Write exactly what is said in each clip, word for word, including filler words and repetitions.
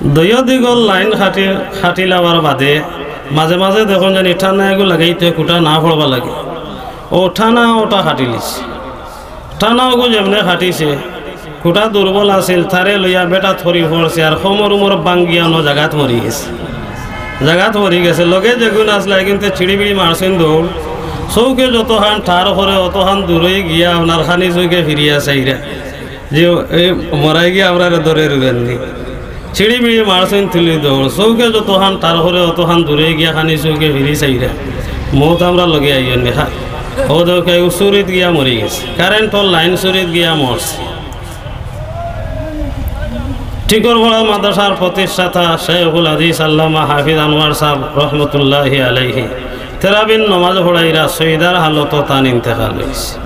দুইও দিকর লাইন কাটি, কাটি লাওয়ার বাদে মাঝে মাঝে দেখইন জানি টানা এগু লাগাইতে খুটা না পড়বা লাগে। অউ টানা অটা কাটিলিছে। টানা অগু যেমনে কাটিছে, খুটা দুর্বল আছিল, তারে লইয়া বেটাত পড়ি পড়ছে, আর কোমর উমর ভাঙ্গিয়া অনো জাগাত মরি গেছে। জাগাত মরি গেছে, লগে যেগুন আছলা এগুনতে ছিড়িবিড়ি মারছইন দৌড়। চউখে যতখান ঠার করে অতখান দূরই গিয়া আপনার খানি চউখে ফিরিয়া চাইরা যে এই মরাই গিয়া আমরারে ধরে রুবেননি। ছিড়িবিড়ি মারছইন তুলি দৌড়। চউখে যতখান ঠার করে অতখান দূরে গিয়া খানি চউখে ফিরি চাইরা। মউত আমরার লগে আইয়নি। অউ দেখউক্কা, অউ চুরিত গিয়া মরি গেছে। কারেন্টর লাইন চুরিত গিয়া মরছে। টিকরপাড়া মাদ্রাসার প্রতিষ্ঠাতা শেখুল হাদিস আল্লামা হাফিজ আনোয়ার সাব রহমতুল্লাহি আলাইহি তেরাবির নমাজ পড়াইরা সইদার হালতো তান ইন্তেকাল অইছে।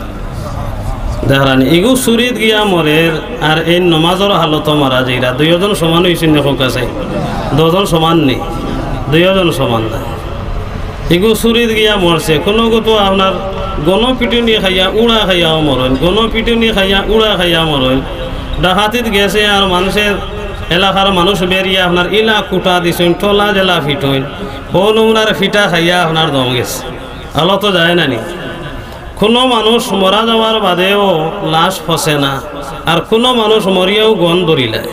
দেখরানি, ইগু চুরিত গিয়া মরের, আর এই নমাজর হালতো মারা যাইরা, দুইওজন সমান অইছইন নি কউক্কা চাই? দুইওজন সমান নি? দুইওজন সমান না। ইগু চুরিত গিয়া মরছে, কুনুগু তো আপনার গণপিটুনি খাইয়া, উড়া খাইয়াও মরইন, গণপিটুনি খাইয়া, উড়া খাইয়া মরইন। ডাকাতিত গেছে আর মানষর এলাকার মানুষ বেরিয়া আপনার ইলা খুটা দিছইন, টলা যেলা ফিটইন, অউ নমুনার ফিটা খাইয়া আপনার দম গেছে। হালতো যায় না নি? কুনু মানুষ মরা যাওয়ার বাদেও লাশ পচে না, আর কুনু মানুষ মরিয়াও গন্ধ ধরিলায়,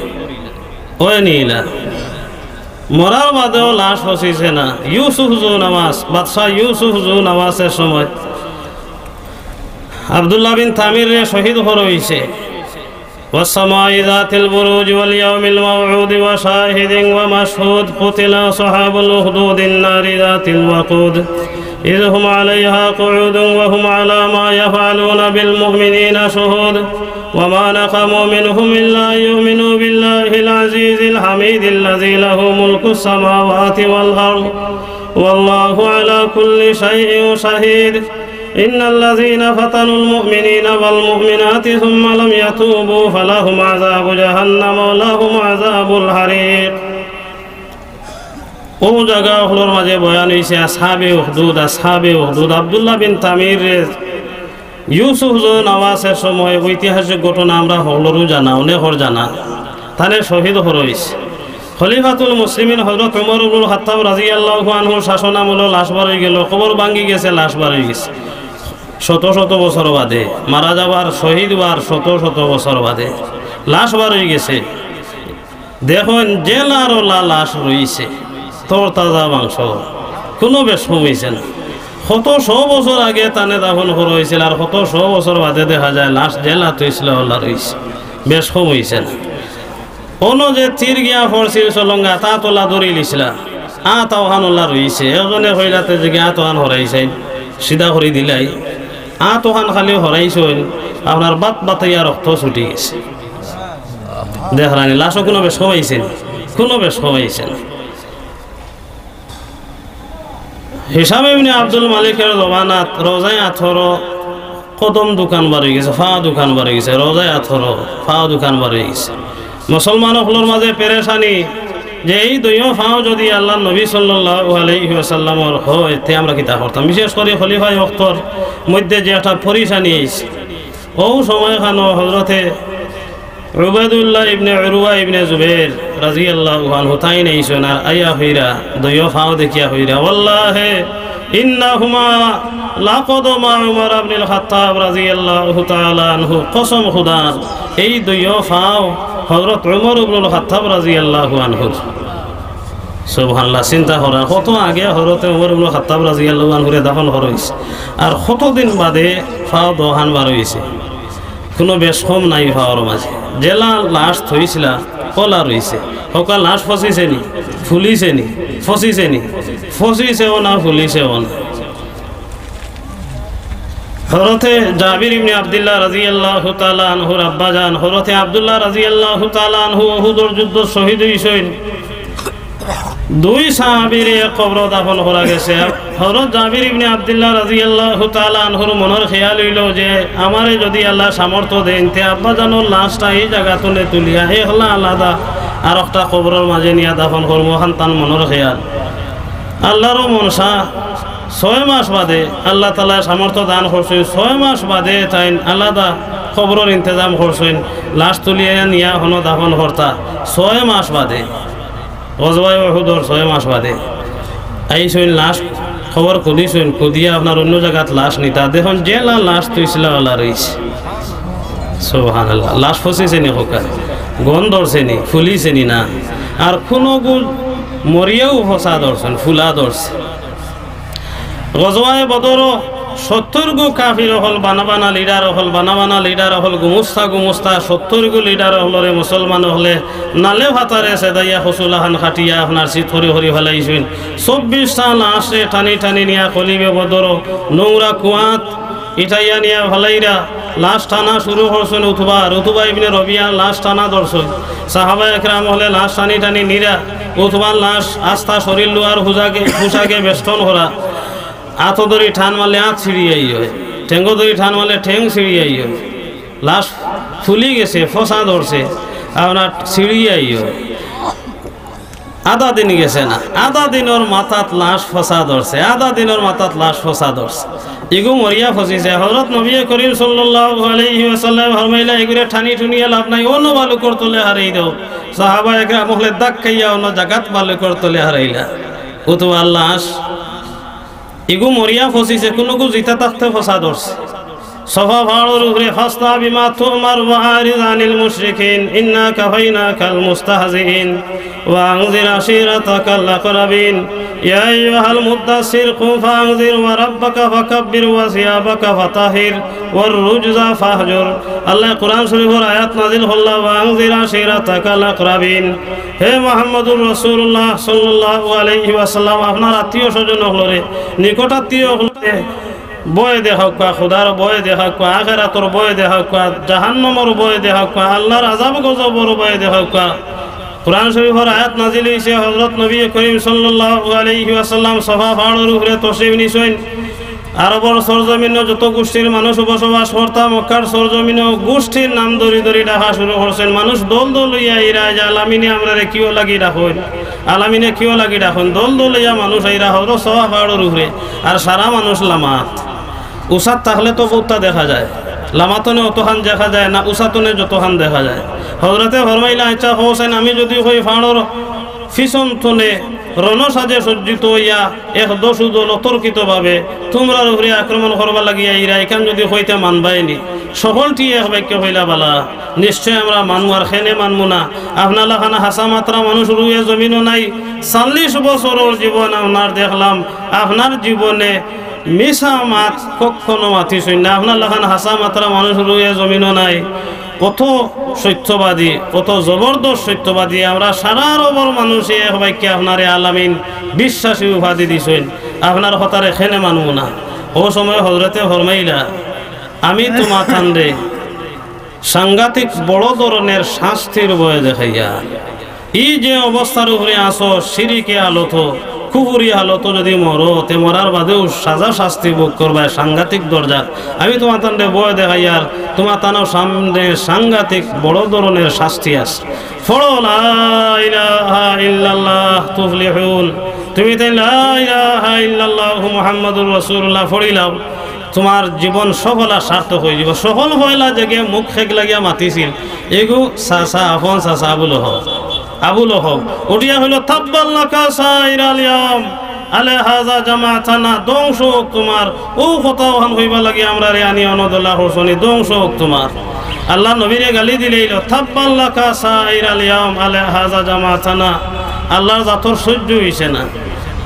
অয় নি ইলা। মরার বাদেও লাশ পচিছে না। ইউসুফ জু নওয়াস, বাদশা ইউসুফ জু নওয়াসর সময় আব্দুল্লাহ বিন তামিররে শহীদ করা অইছে। والسماء ذات البروج واليوم الموعود وشاهد ومشهود قتل أصحاب الأخدود النار ذات الوقود إذ هم عليها قعود وهم على ما يفعلون بالمؤمنين شهود وما نقموا منهم إلا أن يؤمنوا بالله العزيز الحميد الذي له ملك السماوات والأرض والله على كل شيء شهيد إن الذين فتنوا المؤمنين والمؤمنات ثم لم يتوبوا فلهم عذاب جهنم ولهم عذاب الحريق. অউ জাগা অকলর মাঝে বয়ান অইছে আসহাবে উখদুদ, আসহাবে উখদুদ। আব্দুল্লাহ বিন তামিররে ইউসুফ জু নওয়াসর সময় ঐতিহাসিক ঘটনা আমরা হকলরউ জানা, অনেকর জানা। তানে শহীদ করা অইছে। খলিফাতুল মুসলিমিন হযরত উমর ইবনুল খাত্তাব রাদিয়াল্লাহু আনহুর শাসন আমলো লাশ বার অইগেলো, কবর ভাঙ্গি গেছে, লাশ বার অইগেছে। শত শত বছর বাদে, মারা যাওয়ার, শহীদ অওয়ার শত শত বছর বাদে লাশ বার অইগেছে। দেখইন, যেলার অলা লাশ রইছে, তরতাজা মাংস, কুনু বেশকম অইছে না। কত শ বছর আগে তানে দাফন করা অইছিল, আর কত শ বছর বাদে দেখা যায় লাশ যেলা থইছিল অলা রইছে, বেশকম অইছে না। অনো যে তীর গিয়া পড়ছিল সলঙ্গা, আত অলা ধরিলিছিলা, আত অখান অলা রইছে। একজনে কইলা তে যে আত অখান হরাইছইন, সিধা করি দিলাই, আত অখান খালি হরাইছইন, আপনার বাত বাতাইয়া রক্ত ছুটি গেছে। দেখরানি, লাশো কুনু বেশকম অইছে না, কুনু বেশকম অইছে না। হিশাম ইবনে আব্দুল মালিকর জমানাত রওজায়ে আতহরো কদম দুখান বার অইগেছে, ফাও দুখান বার অইগেছে, রওজায়ে আতহরো ফাও দুখান বার অইগেছে। মুসলমান অকলর মাঝে পেরেশানি যে এই দুইও ফাও যুদি আল্লার নবী সাল্লাল্লাহু আলাইহি ওয়াসাল্লামর হয়, তে আমরা কিতা করতাম? বিশেষ করি খলিফায়ে অক্তর মধ্যে যে একটা পরেশানি আইছে, অউ সময়খানো হযরতে উবাইদুল্লাহ ইবনে উরওয়া ইবনে জুবাইর রাদিয়াল্লাহু আনহু তাইন আইছইন আর আইয়া কইরা, দুইও ফাও দেখিয়া কইরা, "ওয়াল্লাহি ইন্নাহুমা লাকদমা উমর ইবনুল খাত্তাব রাদিয়াল্লাহু তাআলা আনহু।" কসম খুদার, এই দুইও ফাও হযরত উমর ইবনুল খাত্তাব রাদিয়াল্লাহু আনহুর। সুবহানাল্লাহ, চিন্তা করা, কত আগে হযরতে উমর ইবনুল খাত্তাব রাদিয়াল্লাহু আনহুরে দাফন করা অইছে, আর কতদিন বাদে ফাও দুখান বার অইছে। কুনু বেশকম নাই ফাওর মাঝে। যেলা লাশ থইছিলা, অলা রইছে। হক্কল লাশ ফসিছে নি? ফুলিছে নি? ফসিছে নি? ফসিছেও না, ফুলিছেও না। হযরতে জাবির ইবনে আব্দুল্লাহ রাদিয়াল্লাহু তাআলা আনহুর আব্বাজান, হযরতে আব্দুল্লাহ রাদিয়াল্লাহু তাআলা আনহু উহুদর যুদ্ধো শহীদ অইছইন। দুই সাহাবীরে এক কবরো দাফন করা গেছে। হযরত জাবির ইবনে আব্দুল্লাহ রাদিয়াল্লাহু তাআলা আনহুর মনর খেয়াল অইলো যে, "আমারে যুদি আল্লায় সামর্থ্য দেইন, তে আব্বাজানর লাশটা এই জাগাত থনে তুলিয়া একলা আলাদা আরোকটা কবরর মাঝে নিয়া দাফন করমু", অখান তান মনর খেয়াল। আল্লারও মনশা, ছয় মাস বাদে আল্লাহ তাআলায় সামর্থ্য দান করছইন, ছয় মাস বাদে তাইন আলাদা কবরর ইন্তেজাম করছইন, লাশ তুলিয়া নিয়া হনো দাফন করতা, ছয় মাস বাদে। গজওয়ায়ে উহুদর ছয় মাস বাদে আইছইন, লাশ খবর খুঁজিছইন, খুঁজিয়া আপনার অইন্য জাগাত লাশ নিতা, দেখইন যেলা লাশ থুইছলা অলা রইছে। সুবহানাল্লাহ। লাশ ফসিছে নি কউক্কা? গন্ধ ধরছে নি? ফুলিছে নি? না। আর কুনুগু মরিয়াও ফসা ধরছইন, ফুলা ধরছে। গজওয়ায়ে বদরো সত্তর গু কাফির অকল, বানা বানা লিডার অকল, বানা বানা লিডার অকল, গুমুস্তা গুমুস্তা সত্তর গু লিডার অকলরে মুসলমান অকলে নালে ফাতারে সেদাইয়া কচুলাখান কাটিয়া আপনার চিত করি করি ফালাইছইন। চব্বিশটা লাশে টানি টানি নিয়া কলিবে বদরো নৌরা কুয়াত ইটাইয়া নিয়া ফালাইরা। লাশ টানা শুরু করছইন উতবার, উতবা ইবনে রবিয়া লাশ টানা ধরছইন। সাহাবা একরাম অকলে লাশ টানি টানি নিরা, উতবার লাশ আস্তা শরীর লোয়ার হুজাগে, পোশাকে বেষ্টন করা। আতো ধরি টান মারলে আত ছিড়ি আইয়, ঠেঙ্গো ধরি টান মারলে ঠেং ছিড়ি আইয়। লাশ ফুলি গেছে, ফসা ধরছে, আপনার ছিড়ি আইয়। আধা দিন গেছে না, আধা দিনর মাথাত লাশ ফসা ধরছে, আধা দিনর মাথাত লাশ ফসা ধরছে। ইগু মরিয়া ফসিছে। হযরত নবী করিম সাল্লাল্লাহু আলাইহি ওয়াসাল্লাম ফরমাইলা, "ইগুরে টানি টুনিয়া লাভ নাই, অন্য বালুকর তলে হারাই দেও।" সাহাবা একরাম অকলে ধাক্কাইয়া অন্য জাগাত বালুকর তলে হারাইলা। উতবার লাশ ইগু মরিয়া ফসিছে, কুনুগু জিতা থাকতে ফসা ধরছে। সফা পাহাড়র উপরে, "ফাসদা বিমা তুমার ওয়া আরিজ আনিল মুশরিকিন, ইন্না কাফাইনাকাল মুস্তাহজিইন, ওয়া আনজির আশিরাতাকাল আকরাবিন, ইয়া আইয়ুহাল মুদ্দাসসির কুম ফাআনজির ওয়া রাব্বাকা ফাকাব্বির ওয়া সিয়াবাকা ফাতাহির ওয়ার রুজজা ফাহজুর।" আল্লাহ কোরআন শরীফর আয়াত নাজিল করলা, "ওয়া আনজির আশিরাতাকাল আকরাবিন।" হে মুহাম্মদুর রাসূলুল্লাহ সাল্লাল্লাহু আলাইহি ওয়াসাল্লাম, আপনার আত্মীয় স্বজন অকলরে, নিকট আত্মীয় অকলরে ভয় দেখাউক্কা, খুদার ভয় দেখাউক্কা, আখেরাতর ভয় দেখাউক্কা, জাহান্নামর ভয় দেখাউক্কা, আল্লাহর আযাব গজবর ভয় দেখাউক্কা। কোরআন শরীফর আয়াত নাজিল অইছে, হযরত নবী করিম সাল্লাল্লাহু আলাইহি ওয়াসাল্লাম সফা পাহাড়র উপরে তশরিফ নিছইন। আরবর সরজমিনো যত গোষ্ঠীর মানুষ বসবাস করতা, মক্কার সরজমিনো গোষ্ঠীর নাম ধরি ধরি ডাকা শুরু করছইন। মানুষ দল দল অইয়া আইরা যে, "আল-আমিনে আমরারে কিয় লাগি ডাকইন? আল-আমিনে কিয় লাগি ডাকইন?" দল দল অইয়া মানুষ আইরা হযরত সফা পাহাড়র উপরে, আর সারা মানুষ লামাত। উচাত থাকলে তো বউততা দেখা যায়, লামাতনে অতখান দেখা যায় না, উচাতনে যতখান দেখা যায়। হযরতে ফরমাইলা, "আচ্ছা, কওছাইন, আমি যুদি কই পাহাড়র পিছন তনে রণসাজে সজ্জিত অইয়া এক দশ দল অতর্কিতভাবে তুমরার উপরে আক্রমণ করবার লাগি আইরা, ইখান যুদি কইতা মানবায়নি?" সকলটি এক বাক্যে কইলা, "বালা, নিশ্চয় আমরা মানমু, আর কেনে মানমু না? আপনার লাখান হাছা মাতরা মানুষ রুয়ে জমিনো নাই। চল্লিশ বছরর জীবন আপনার দেখলাম, আপনার জীবনে মিছা মাত কখনো মাতিছইন না, আপনার লাখান হাছা মাতরা মানুষ রুয়ে জমিনো নাই। কত সত্যবাদী, কত জবরদস্ত সত্যবাদী, আমরা সারা আরবর মানুষে এক বাক্যে আপনারে আল-আমিন বিশ্বাসী উপাধি দিছইন, আপনার কথারে কেনে মানমু না?" অউ সময় হযরতে ফরমাইলা, "আমি তুমাতানরে সাংঘাতিক বড় ধরনের শাস্তির ভয় দেখাইয়ার। ই যে অবস্থার উপরে আছো, শিরিকি হালতো, কুফুরি হালতো যুদি মরো, তে মরার বাদেউ সাজা শাস্তি ভোগ করবায় সাংঘাতিক দরজার। আমি তুমাতানরে ভয় দেখাইয়ার, তুমাতানর সামনে সাংঘাতিক বড় ধরনের শাস্তি আছে। পড়ো, লা ইলাহা ইল্লাল্লাহ তুফলিহুন। তুমি তাইন লা ইলাহা ইল্লাল্লাহু মুহাম্মাদুর রাসূলুল্লাহ পড়িলাও।" তুমার জীবন সফল আর সার্থক অইযিবো। সফল অইলা যেগে মুখ খেক লাগিয়া মাতিছিল, এগু চাচা, আপন চাচা আবু লহব। আবু লহব উঠিয়া কইলো, "তাব্বাল লাকা সাইরাল ইয়াউম, আলিহাযা জামাতানা।" ধ্বংস অউক তুমার, অউ কথা অখান কইবার লাগি আমরারে আনি অনো দলা করছনি, ধ্বংস অউক তুমার। আল্লার নবীরে গালি দিলাইলো, "তাব্বাল লাকা সাইরাল ইয়াউম, আলিহাযা জামাতানা।" আল্লার জাতর সইজ্য অইছে না।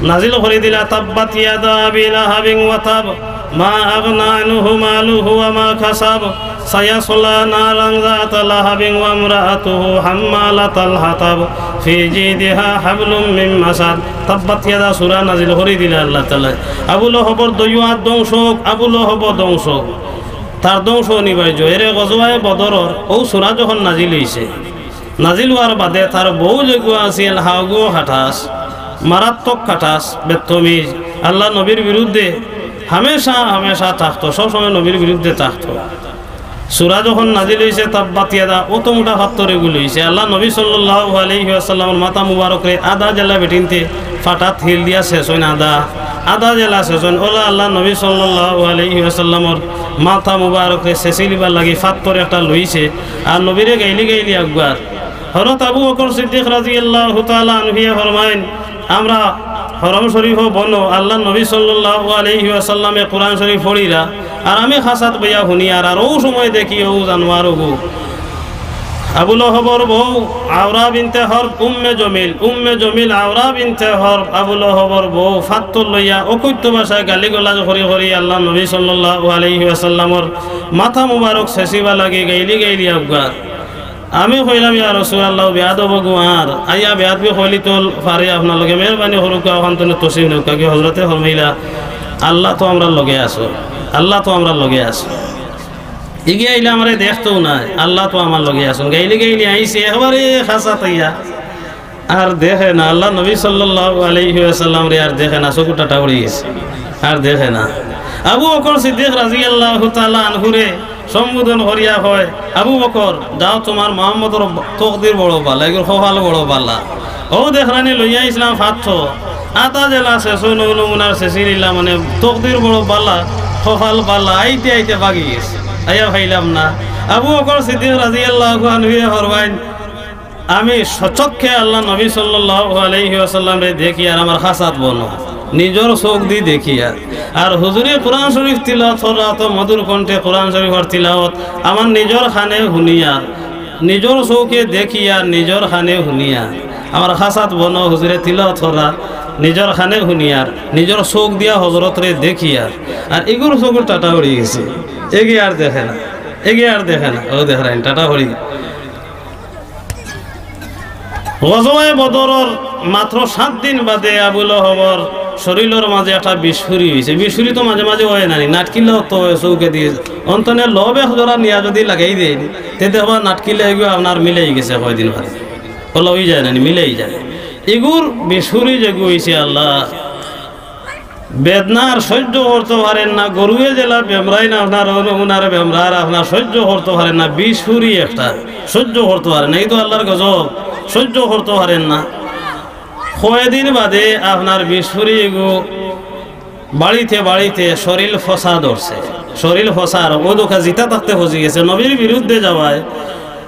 নাজিল করি দিলা, "তাব্বাত ইয়াদা আবি লাহাবিন ওয়া তাব, মা আগনা আনহু মালুহু ওয়া মা কাসাব, সায়াসলা নারান যাতা লাহাবিন ওয়া ইমরাআতুহু হাম্মালাতাল হাতাব, ফি জিদিহা হাবলুম মিন মাসাদ।" তাব্বাত ইয়াদা সূরা নাজিল করি দিলা আল্লাহ তাআলায়। আবু লহবর দুইও আত ধ্বংস অউক, আবু লহব ধ্বংস অউক। তার ধ্বংস অনিবার্য। এরে গজওয়ায়ে বদরর অউ সূরা যখন নাজিল অইছে, নাজিল অওয়ার বাদে তার বউ যেগু আছিল, হাওগুও খাটাস, মারাত্মক খাটাস, বেত্তমিজ, আল্লার নবীর বিরুদ্ধে হামেশা, হামেশা থাকতো, সব সময় নবীর বিরুদ্ধে থাকতো। সূরা যখন নাজিল অইছে, তাব্বাত ইয়াদা, অত মুটা ফাত্তর এগু লইছে। আল্লার নবী সাল্লাল্লাহু আলাইহি ওয়াসাল্লামর মাথা মুবারকরে আধা যেলা বেটিন্তে ফাটাত হিল দিয়া শেষ অইন, আধা, আধা যেলা শেষ অইন। অলা আল্লার নবী সাল্লাল্লাহু আলাইহি ওয়াসাল্লামর মাথা মুবারকরে শেষিলিবার লাগি ফাত্তর একটা লইছে, আর নবীরে গাইলি গাইলি আগুয়ার। হযরত আবু বকর সিদ্দিক রাদিয়াল্লাহু তাআলা আনহুয়ে ফরমাইন, আমরা হরম শরীফো বনো, আল্লাহর নবী সাল্লাল্লাহু আলাইহি ওয়াসাল্লামে কোরআন শরীফ পড়িরা, আর আমি খাসাত বইয়া হুনিয়ার, আর অউ সময় দেখি অউ জানোয়ার অগু। আবু লহবর বউ আওরা বিনতে হরব, উম্মে জমিল, উম্মে জমিল আওরা বিনতে হরব, আবু লহবর বউ ফাত্তর লইয়া অকৈত্য ভাষায় গালিগালাজ করি করি আল্লাহর নবী সাল্লাল্লাহু আলাইহি ওয়াসাল্লামর মাথা মুবারক ছেঁচিবা লাগি গাইলি গাইলি আউগা। আমি কইলাম, "ইয়া রাসূলুল্লাহ, বেয়াদব অগু আর, আইয়া বেয়াদবি কইলি তো পারে আপনার লগে, মেহেরবানি করুক্কা, অখান তনে তশরিফ নেউক্কা।" কি হযরতে ফরমাইলা, "আল্লাহ তো আমরার লগে আছো, আল্লাহ তো আমরার লগে আছো। ইগিয়ে আইলে আমারে দেখতউ নায়, আল্লাহ তো আমার লগে আছইন।" গাইলি গাইলি আইছে, একবারে খাসাত আইয়া আর দেখে না, আল্লাহর নবী সাল্লাল্লাহু আলাইহি ওয়াসাল্লামরে আর দেখে না, চকুর টাটা পড়ি গেছে, আর দেখে না। আবু বকর সিদ্দিক রাদিয়াল্লাহু তাআলা আনহুরে সম্বোধন করিয়া কয়, "আবু বকর, যাও, তুমার মুহাম্মদর ব-, তকদির বড় বালা, এগুর কপাল বড় বালা। অউ দেখরানি লইয়া আইছলাম ফাত্তর, আতা যেলা ছেঁচো নমুনার ছেঁচি নিলা, মানে তকদির বড় বালা, কপাল বালা, আইতে আইতে ভাগি গেছে, আইয়া পাইলাম না।" আবু বকর সিদ্দিক রাদিয়াল্লাহু আনহুয়ে ফরমাইন, আমি স্বচক্ষে আল্লাহর নবী সাল্লাল্লাহু আলাইহি ওয়াসাল্লামরে দেখিয়ার, আমার খাসাত বনো, নিজর চউখ দি দেখিয়ার। আর হুজুরে কোরআন শরীফ তিলাওয়াত কররা, অত মধুর কণ্ঠে কোরআন শরীফর তিলাওয়াত আমার নিজর কানে হুনিয়ার, নিজর চউখে দেখিয়ার, নিজর কানে হুনিয়ার। আমার খাসাত বনো হুজুরে তিলাওয়াত কররা, নিজর কানে হুনিয়ার, নিজর চউখ দিয়া হযরতরে দেখিয়ার। আর ইগুর চকুর টাটা পড়ি গেছে, এগিয়ে আর দেখে না, এগিয়ে আর দেখে না, অউ দেখরাইন টাটা পড়ি গেছে। গজওয়ায়ে বদরর মাত্র সাত দিন বাদে আবু লহবর শরীলর মাঝে একটা বিষ ফুরি অইছে। বিষ ফুরি তো মাঝে মাঝে অয় না নি, নাটকিলা অত অয় চউখে দি। অন্তনে লব এক জোড়া নিয়া যুদি লাগাই দেইন, তে দেখবা নাটকিলা এগু আপনার মিলাই গেছে কয়দিন বাদে। অলা অই যায় না নি, মিলাই যায়। ইগুর বিষ ফুরি যেগু অইছে আল্লাহ, বেদনা আর সইজ্য করতো পারের না, গরুয়ে যেলা বেমরাইন আপনার, অউ নমুনার বেমরার আপনার সইজ্য করতো পারের না, বিষ ফুরি একটা সইজ্য করতো পারের না, ই তো আল্লাহর গজব, সইজ্য করতো পারের না। কয়দিন বাদে আপনার বিষ ফুরি এগু বাড়িতে বাড়িতে শরীল ফসা ধরছে, শরীল ফসা আর অউ দুকা জিতা থাকতে ফসি গেছে, নবীর বিরুদ্ধে যাওয়ায়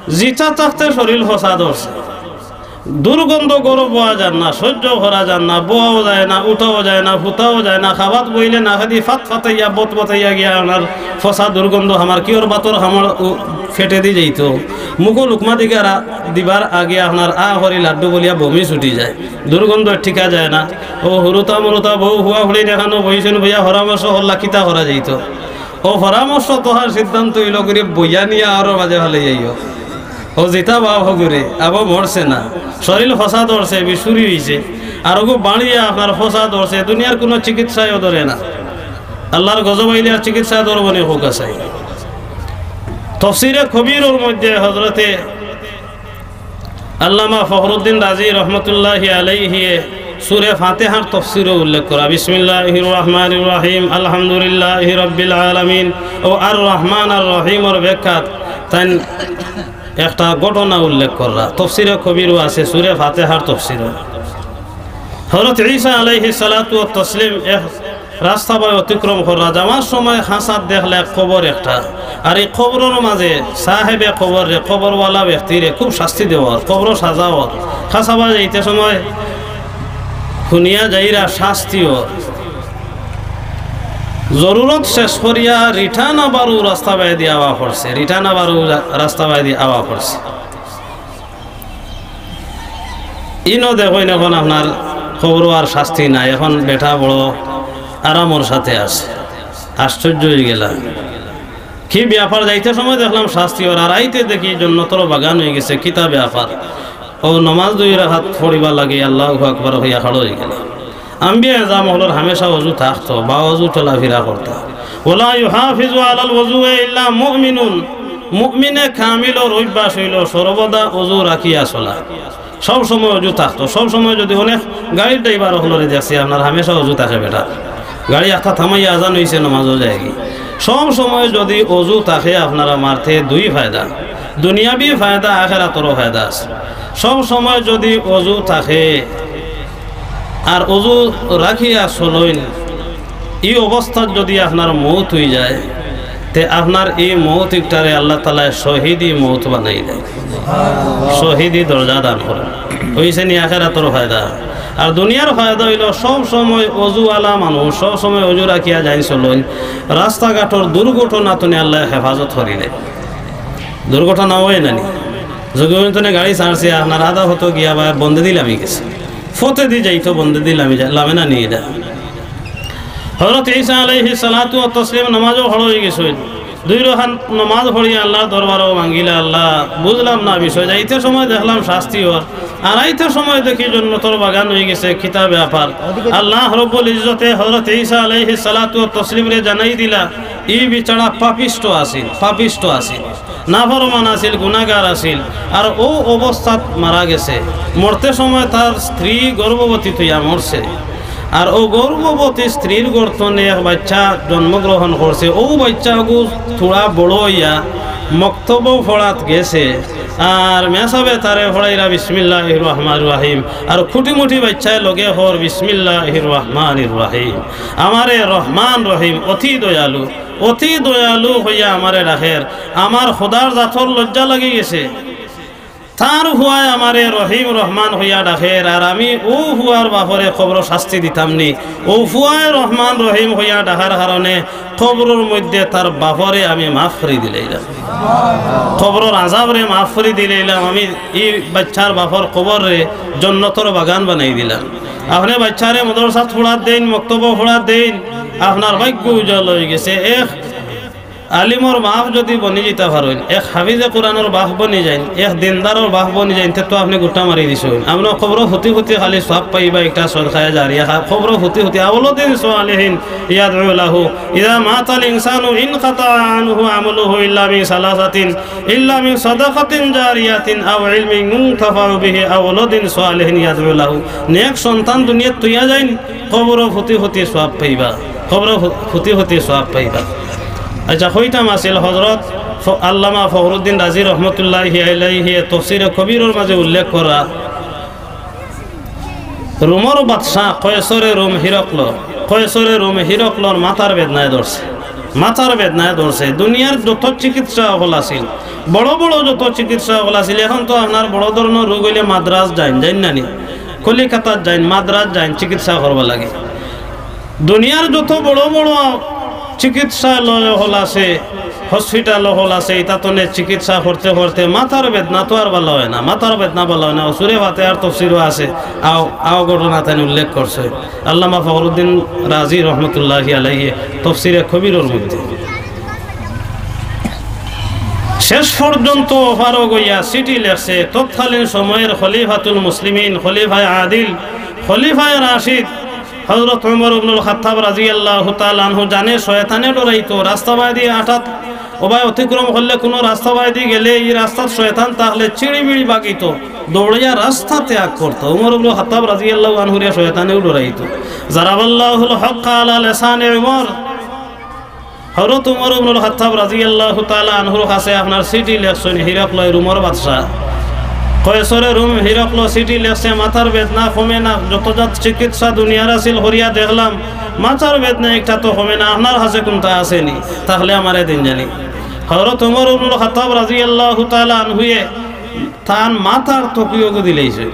জিতা থাকতে শরীল ফসা ধরছে। দুর্গন্ধ গরো বওয়া যার না, সইজ্য করা যার না, বওয়াও যায় না, উঠাও যায় না, ফুতাও যায় না, খাবাত বইলে না খাদি ফাত ফাতাইয়া, বত ফাতাইয়া গিয়া আপনার ফসা দুর্গন্ধ আমার কিওর বাতর আমার উ-, ফেটে দি যাইতো। মুখো লুকমা দিগারা দিবার আগে আপনার আ করি লাড্ডু বলিয়া বমি ছুটি যায়, দুর্গন্ধ ঠিকা যায় না। অউ হুরুতা মুরুতা বউ হুয়া হুড়ি দেখানো বইছইন, বইয়া পরামর্শ করলা কিতা করা যাইতো। অউ পরামর্শ তো আর সিদ্ধান্ত অইলো করি বইয়া নিয়া আরো বাজে ফালাই যাইও। অউ জিতা বাপ হগুরে, আবো মরছে না, শরীল ফসা ধরছে, বিষ ফুরি অইছে, আর অগু বাড়িয়া আপনার ফসা ধরছে, দুনিয়ার কুনু চিকিৎসায়ও ধরে না। আল্লাহর গজব আইলে আর চিকিৎসা ধরবো নি, হোক আছে। তফসিরে কবিরর মধ্যে হযরতে আল্লামা ফখরুদ্দিন রাজি রহমতুল্লাহি আলাইহি সূরা ফাতিহার তফসিরো উল্লেখ করা, বিসমিল্লাহির রহমানির রহিম, আলহামদুলিল্লাহি রাব্বিল আলামিন ও আর রহমান আর রহিমর ব্যাখ্যাত তাইন একটা ঘটনা উল্লেখ করা। তফসিরে কবিরও আছে, সূরা ফাতিহার তফসিরও। হযরত ঈসা আলাইহিস সালাতু ওয়াত তাসলিম এক রাস্তা বায় অতিক্রম কররা, যাওয়ার সময় খাঁচাত দেখলা এক কবর একটা। আর ই কবরর মাঝে সাহেবে কবররে, কবরওয়ালা ব্যক্তিরে খুব শাস্তি দেওয়ার, কবর সাজাওয়ার। খাঁচা বায় যাইতে সময় হুনিয়া যাইরা শাস্তি অর। জরুরত শেষ করিয়া return আবারও রাস্তা বায়দি আওয়া পড়ছে, return আবারও রা-, রাস্তা বায়দি আওয়া পড়ছে। ইনো দেখইন, এখন আপনার কবরো আর শাস্তি নাই, এখন বেটা বড় আরামর সাথে আছে। আশ্চর্য অইগেলা, কি ব্যাপার? যাইতে সময় দেখলাম শাস্তি অর, আর আইতে দেখি জন্নতর বাগান অইগেছে। কিতা ব্যাপার? অউ নমাজ দুই রাকাত পড়িবার লাগি আল্লাহু আকবার কইয়া খাড়া অইগেলা। আম্বিয়া এজাম অকলর হামেশা অজু থাকতো, বা অজু চলাফিরা করতা। ওয়ালা ইউহাফিজু আলাল ওযুই ইল্লা মুমিনুন। মুমিনে কামিলর অভ্যাস অইলো সর্বদা অজু রাখিয়া চলা। সব সময় অজু থাকতো। সব সময় যুদি, অনেক গাড়ির ড্রাইভার অকলরে দেখছি, আপনার হামেশা অজু থাকে বেটা। গাড়ি একটা থামাইয়া আজান অইছে, নমাজও যায়গি। সব সময় যুদি অজু থাকে আপনার, আমার তে দুই ফায়দা, দুনিয়াবি ফায়দা, আখেরাতরও ফায়দা আছে। সব সময় যুদি অজু থাকে, আর অজু রাখিয়া চলইন, ই অবস্থাত যুদি আপনার মউত অইযায়, তে আপনার ই মউত ইকটারে আল্লাহ তাআলায় শহীদি মউত বানাই দেয়, শহীদি দরজা দান করেন। অইছে নি আখেরাতর ফায়দা? আর দুনিয়ার ফায়দা অইলো সব সময় অজুআলা মানুষ, সব সময় অজু রাখিয়া যাইন চলইন, রাস্তাঘাটর দুর্ঘটনা তনে আল্লায় হেফাজত করিলে। দুর্ঘটনা অয় না নি? যোগীগঞ্জ তনে গাড়ি ছাড়ছে, আপনার আধা পথো গিয়া বা বন্দেদি লামি গেছে, পথেদি যাইতো বন্দেদি লামি যা-, লামে না নি ইটা? হযরত ঈসা আলাইহিস সালাতু ওয়াত তাসলিম নমাজো খাড়া অই গেছইন। দুই রাকাত নমাজ পড়িয়া আল্লাহর দরবারো মাঙ্গিলা, "আল্লাহ, বুঝলাম না বিষয়, যাইতে সময় দেখলাম শাস্তি অর, আর আইতে সময় দেখি জন্নতর বাগান অই গেছে, কিতা ব্যাপার?" আল্লাহ রব্বুল ইজ্জতে হযরত ঈসা আলাইহিস সালাতু ওয়াত তাসলিমরে জানাই দিলা, "ই বেচারা পাপিষ্ট আছিল, পাপিষ্ট আছিল, নাফরমান আছিল, গুনাগার আছিল, আর অউ অবস্থাত মারা গেছে। মরতে সময় তার স্ত্রী গর্ভবতী থইয়া মরছে।" আর অউ গর্ভবতী স্ত্রীর গর্ভ তনে এক বাইচ্চা জন্মগ্রহণ করছে। অউ বাইচ্চাগু থুড়া বড় অইয়া মক্তবো পড়াত গেছে। আর মেসাবে তারে পড়াইরা বিসমিল্লাহির রহমানির রহিম। আর খুটিমুটি বাইচ্চায় লগে কর বিসমিল্লাহির রহমানির রহিম। আমারে রহমান রহিম, অতি দয়ালু, অতি দয়ালু কইয়া আমারে ডাকের। আমার খোদার জাতর লজ্জা লাগি গেছে। তার ফুয়ায় আমারে রহিম রহমান কইয়া ডাকের, আর আমি অউ ফুয়ার বাপরে কবরো শাস্তি দিতাম নি। অউ ফুয়ায় রহমান রহিম কইয়া ডাকার কারণে কবরর মধ্যে তার বাপরে আমি মাফ করি দিলাইলাম, কবরর আজাবরে মাফ করি দিলাইলাম। আমি ই বাইচ্চার বাপর কবররে জন্নতর বাগান বানাই দিলাম। আপনে বাইচ্চারে মাদ্রাসাত পড়াত দেইন, মক্তবো পড়াত দেইন, আপনার ভাগ্য উজ্জ্বল অই গেছে। এক আলিমর বাপ যুদি বনি যাইতা পারইন, এক হাফিজে কোরআনর বাপ বনি যাইন, এক দিনদারর বাপ বনি যাইন, তে তো আপনে গুটা মারি দিছইন। আপনে কবরো ফুতি ফুতি খালি সওয়াব পাইবা, একটা সদকায়ে জারিয়া খা-, কবরো ফুতি ফুতি, আওয়ালাদিন সালিহিন ইয়াদউ লাহু, ইযা মাতাল ইনসানু ইনকাতাআ আনহু আমালুহু ইল্লা মিন সালাসাতিন, ইল্লা মিন সাদাকাতিন জারিয়াতিন আও ইলমিন ইউনতাফাউ বিহি আও ওয়ালাদিন সালিহিন ইয়াদউ লাহু। নেক সন্তান দুনিয়াত থইয়া যাইন, কবরো ফুতি ফুতি সওয়াব পাইবা, কবরো ফু-, ফুতি ফুতি সওয়াব পাইবা। আচ্ছা, কইতাম আছিল হযরত ফ-, আল্লামা ফখরুদ্দিন রাজি রহমতুল্লাহি আলাইহি তফসিরে কবিরর মাঝে উল্লেখ করা, রুমর বাদশা কয়সরে রুম হিরকল, কয়সরে রুম হিরকলর মাথার বেদনায় ধরছে, মাথার বেদনায় ধরছে। দুনিয়ার যত চিকিৎসা অকল আছিল, বড় বড় যত চিকিৎসা অকল আছিল, এখন তো আপনার বড় ধরনর রোগ অইলে মাদ্রাজ যাইন, যাইন না নি? কলিকাতাত যাইন, মাদ্রাজ যাইন, চিকিৎসা করবার লাগি। দুনিয়ার যত বড় বড় চিকিৎসালয় অকল আছে, হসপিটাল অকল আছে, ইতা তনে চিকিৎসা করতে করতে মাথার বেদনা তো আর ভালা অয় না, মাথার বেদনা ভালা অয় না। অসুরে ফাতেহার তফসিরও আছে, আও, আও ঘটনা তাইন উল্লেখ করছে আল্লামা ফখরুদ্দিন রাজি রহমতুল্লাহি আলাইহি তফসিরে কবিরর মধ্যে। শেষ পর্যন্ত অপারগ অইয়া চিঠি লেখছে তৎকালীন সময়ের খলিফাতুল মুসলিমিন, খলিফায়ে আদিল, খলিফায়ে রাশিদ হযরত ওমর ইবনুল খাত্তাব রাদিয়াল্লাহু তাআলা আনহু। জানে শয়তানে ডরাইতো, রাস্তা বায়দি আটাত ওবায় অতিক্রম করলে, কুনু রাস্তা বায়দি গেলে, ই রাস্তাত শয়তান থাকলে চিড়িবিড়ি বাগিতো, দৌড়াইয়া রাস্তা ত্যাগ করতো। ওমর ইবনুল খাত্তাব রাদিয়াল্লাহু আনহুরে শয়তানেও ডরাইতো। জারাবাল্লাহুল হক্কা আলা লিসানি ওমর। হযরত ওমর ইবনুল খাত্তাব রাদিয়াল্লাহু তাআলা আনহুর কাছে আপনার চিঠি লেখছইন, হিরকলয় রুমর বাদশা। কয়সরে রুম হিরকল চিঠি লেখছে, মাথার বেদনা কমে না, যত জাত চিকিৎসা দুনিয়ার আছিল করিয়া দেখলাম, মাথার বেদনা একটা তো কমে না, আপনার কাছে কুনটা আছে নি? থাকলে আমারে দেইন জানি। হযরত ওমর ইবনুল খাত্তাব রাদিয়াল্লাহু তাআলা আনহুয়ে তান মাথার তকিওগু দিলাইছে।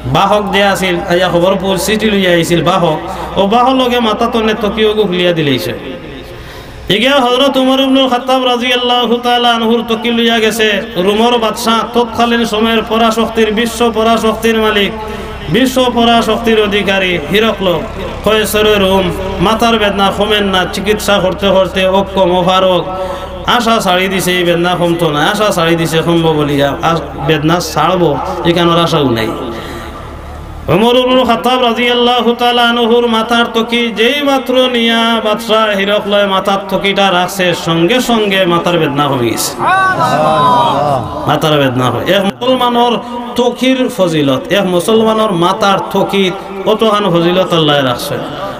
বাহক যে আছিল, আইয়া খবর পৌঁছ-, চিঠি লইয়া আইছিল বাহক, অউ বাহর লগে মাথা তনে তকিওগু খুলিয়া দিলাইছে। ইগে হযরত ওমর ইবনুল খাত্তাব রাদিয়াল্লাহু তাআলা আনহুর তকি লইয়া গেছে রুমর বাদশা, তৎকালীন সময়ের পরাশক্তির, বিশ্ব পরাশক্তির মালিক, বিশ্ব পরাশক্তির অধিকারী হিরকল। কয়সরে রুম, মাথার বেদনা কমের না, চিকিৎসা করতে করতে অক্ষম, অপারগ, আশা ছাড়ি দিছে, ই বেদনা কমতো না, আশা ছাড়ি দিছে, কমবো বলিয়া, আর বেদনা ছাড়বো, ইখানর আশাও নাই। ওমর ইবনুল খাত্তাব রাদিয়াল্লাহু তাআলা আনহুর মাথার তকি যেই মাত্র নিয়া বাদশা হিরকলয় মাথার তকিটা রাখছে, সঙ্গে সঙ্গে মাথার বেদনা কমি গেছে। মাথার বেদনা কমে। এক মুসলমানর তকির ফজিলত, এক মুসলমানর মাথার তকিত অতখান ফজিলত আল্লায় রাখছে।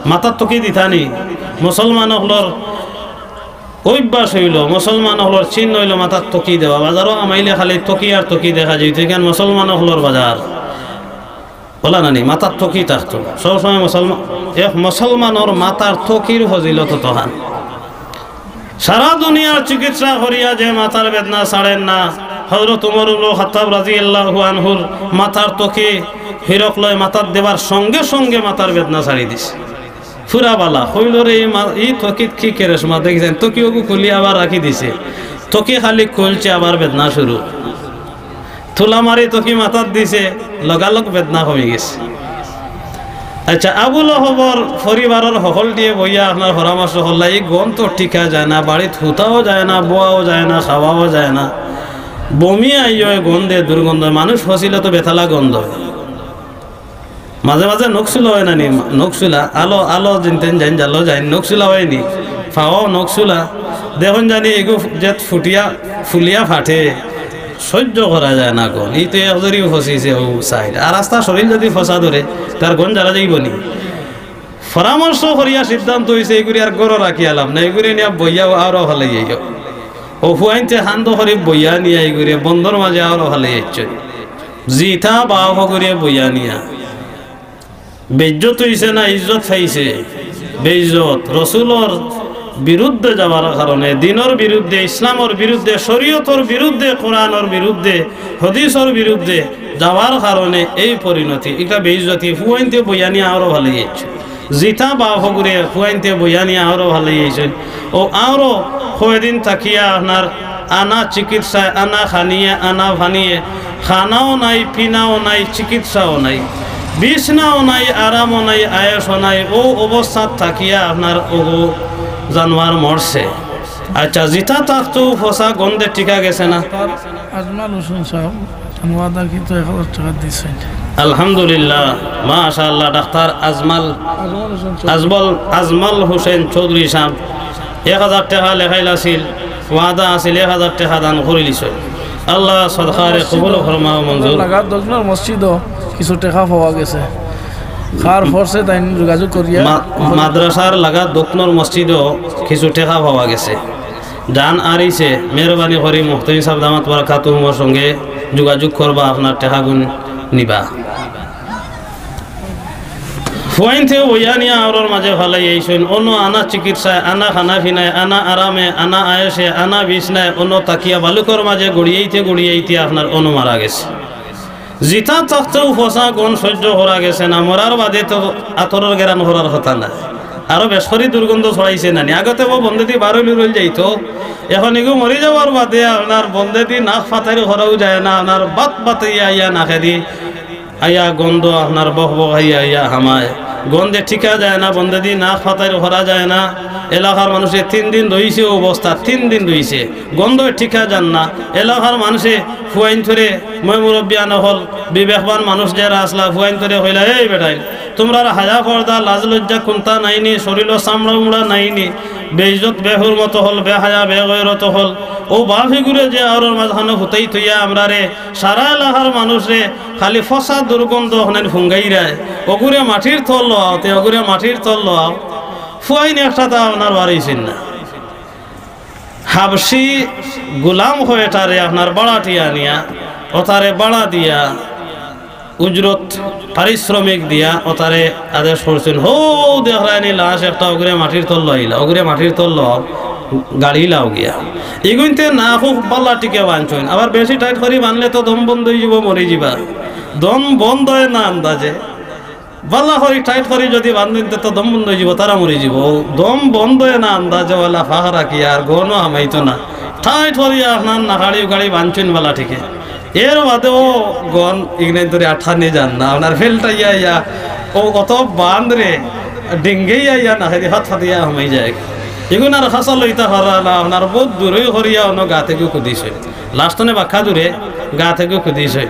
মাথার তকি দিতা নি, মুসলমান অকলর অভ্যাস অইলো, মুসলমান অকলর চিহ্ন অইলো মাথার তকি দেওয়া। বাজারো হামাইলে খালি তকি আর তকি দেখা যাইতো, ইখান মুসলমান অকলর বাজার। অলা না নি, মাথার তকি থাকতো। সব সময় মুসলমান, এক মুসলমানর মাথার তকির ফজিলত অতখান। সারা দুনিয়ার চিকিৎসা করিয়া যে মাথার বেদনা ছাড়ের না, হযরত উমর ইবনুল খাত্তাব রাদিয়াল্লাহু আনহুর মাথার তকি হিরক লয় মাথাত দেবার সঙ্গে সঙ্গে মাথার বেদনা ছাড়ি দিছে। পুরা বালা। কইল রে, ই মা-, ই তকিত কি কেরেশমা দেখি যাইন, তকি ওগু খুলি আবার রাখি দিছে। তকি খালি খুলছে, আবার বেদনা শুরু। তুলা মারি তকি মাথাত দিছে, লগালগ বেদনা কমি গেছে। আচ্ছা, আবু লহবর পরিবারর হকলটিয়ে বইয়া আপনার পরামর্শ করলা, ই গন্ধ তো টিকা যায় না, বাড়িত হুতাও যায় না, বওয়াও যায় না, খাওয়াও যায় না, বমি আইয়, গন্ধে দুর্গন্ধ, মানুষ ফসিলে তো বেতালা গন্ধ। মাঝে মাঝে নকশুলা অয় না নি? নকশুলা, আলো, আলো জিনতেন যাইন, জালো যাইন, নকশুলা অয় নি? ফাওয়াও নকশুলা। দেখইন জানি এগু যে ফুটিয়া, ফুলিয়া ফাটে, সহ্য করা যায় না গন্ধ। ই তো এক জরিও ফসিছে ও সাইড। আর আস্তা শরীর যদি ফসা ধরে, তার গন্ধ জারা যাইব নি? পরামর্শ করিয়া সিদ্ধান্ত অইছে, এগুরে আর ঘরো রাখিয়া লাভ নাই, এগুরে নিয়া বইয়াও আরো ফালাই যাইও। ও ফুয়াইন্তে হান্দ করি বইয়া নিয়া এগুরে বন্দর মাঝে আরো ফালাই যাইছে। জিতা বাপ হগুরে বইয়া নিয়া। বেইজ্জত অইছে না ইজ্জত পাইছে? বেইজ্জত। রসুলর বিরুদ্ধে যাওয়ার কারণে, দিনর বিরুদ্ধে, ইসলামর বিরুদ্ধে, শরীয়তর বিরুদ্ধে, কোরআনর বিরুদ্ধে, হাদিসর বিরুদ্ধে যাওয়ার কারণে এই পরিণতি। ইটা বেইজ্জতি। ফুয়াইন্তে বইয়া নিয়া আরো ফালাই যাইছে। জিতা বাপ হগুরে ফুয়াইন্তে বইয়া নিয়া আরো ফালাই যাইছে। ও আরো কয়দিন থাকিয়া আপনার আনা চিকিৎসায়, আনা খানিয়ে, আনা ফানিয়ে, খানাও নাই, পিনাও নাই, চিকিৎসাও নাই, বিছনাও নাই, আরামও নাই, আয়েশও নাই। ও অবস্থাত থাকিয়া আপনার ওগু জানোয়ার মরছে। আচ্ছা, জিতা থাকতেও ফসা গন্ধে টিকা গেছে না? আজমাল হোসেন সাহেব, ওয়াদা কিন্তু এক হাজার টেকা দিছইন। আলহামদুলিল্লাহ, মাশাআল্লাহ, ডাক্তার আজমাল, আজমাল হোসেন চৌধুরী। আজমাল, আজমাল হোসেন চৌধুরী সাহেব এক হাজার টেকা লেখাইল আছিল, ওয়াদা আছিল এক হাজার টেকা দান করিলিছইন। আল্লাহ সদকারে কবুল ফরমাও মঞ্জুর। লাগা দক্ষিণর মসজিদও কিছু টেকা পাওয়া গেছে। কার পড়ছে তাইন যোগাযোগ করিয়া মা-, মাদ্রাসার লাগা দক্ষিণর মসজিদও কিছু টেকা পাওয়া গেছে। দান আরিছে, মেহরবানি করি মুহতামিম সাহেব দামাত বারাকাতুহুমর সঙ্গে যোগাযোগ করবা, আপনার টেকাগুন নিবা। ফুয়াইন্তে বইয়া নিয়া আওরর মাঝে ফালাই আইছইন, অনো আনা চিকিৎসায়, আনা খানা পিনায়, আনা আরামে, আনা আয়েশে, আনা বিছনায়, অনো তাকিয়া বালুকর মাঝে গড়িয়াইতে গড়িয়াইতে আপনার অনো মারা গেছে। জিতা থাকতেও ফসা গন্ধ সহ্য করা গেছে না, মরার বাদে তো আতরর গেরান করার কথা না, আরো বেশ করি দুর্গন্ধ ছড়াইছে নানি। আগতে ও বন্দেদি বারইল উরইল যাইতো, এখন এগু মরি যাওয়ার বাদে আপনার বন্দেদি নাক ফাতারি করাও যায় না, আপনার বাত বাতাইয়া আইয়া নাকেদি আইয়া গন্ধ আপনার বক বক আইয়া আইয়া হামায়। গন্ধে টিকা যায় না, বন্দেদি নাক ফাতারি করা যায় না। এলাকার মানুষে তিন দিন রইছে অবস্থা, তিন দিন রইছে, গন্ধে টিকা যার না। এলাকার মানুষে ফুয়াইন্তরে, ময় মুরব্বিয়ান অকল, বিবেকবান মানুষ যারা আসলা, ফুয়াইন্তরে কইলা, "এই বেটাইন, তুমরার হায়া পর্দা, লাজ লজ্জা কুন্তা নাইনি, শরীলো চামড়া উমড়া নাইনি, বেইজ্জত, বেহুরমত অকল, বেহায়া, বেগয়রত অকল, ও বাফিগুরে যে আওরর মাঝখানো হুতাই থইয়া আমরারে সারা এলাকার মানুষরে খালি ফসা দুর্গন্ধ অখনাইন ফুঙ্গাইরায়, অগুরে মাটির তল লওয়াও, তে অগুরে মাটির তল লওয়াও।" ফুয়াইন একটা তা আপনার বাড়াইছইন না। হাবশি গুলাম অয় এটারে আপনার বাড়াটিয়া নিয়া, অতারে বাড়া দিয়া, উজরত, পারিশ্রমিক দিয়া, অতারে আদেশ করছইন, "হউ দেখরায়নি লাশ একটা, অগুরে মাটির তল লইলা, অগুরে মাটির তল লও, গাড়ি লাও গিয়া।" ইগুইন্তে না খুব বালা টিকে বানছইন, আবার বেশি টাইট করি বানলে তো দম বন্ধ অইযিবো, মরি যিবা। দম বন্ধ অয় না আন্দাজে। বালা করি টাইট করি যদি বান্ধইন, তে তো দম বন্ধ অইযিবো, তারা মরি যিবো। দম বন্ধ অয় না আন্দাজে, ওলা ফাঁক রাখি আর গন্ধ হামাইতো না। টাইট করি আপনার নাকাড়ি উকাড়ি বানছইন বালা টিকে। এর বাদেও গন্ধ ইগনাইন ধরি আটকানি যার না, আপনার ফেলটাইয়া ইয়া, ও অত বান্ধরে, ডিঙ্গেইয়া ইয়া নাকেদি ফাত ফাতিয়া হামাই যায়। ইগুন আর খাসা লইতা পারা না, আপনার বউত দূরই করিয়া অনো গাত এগু খুদিছইন। লাশ তনে বাক্কা দূরে, গাত এগু খুদিছইন।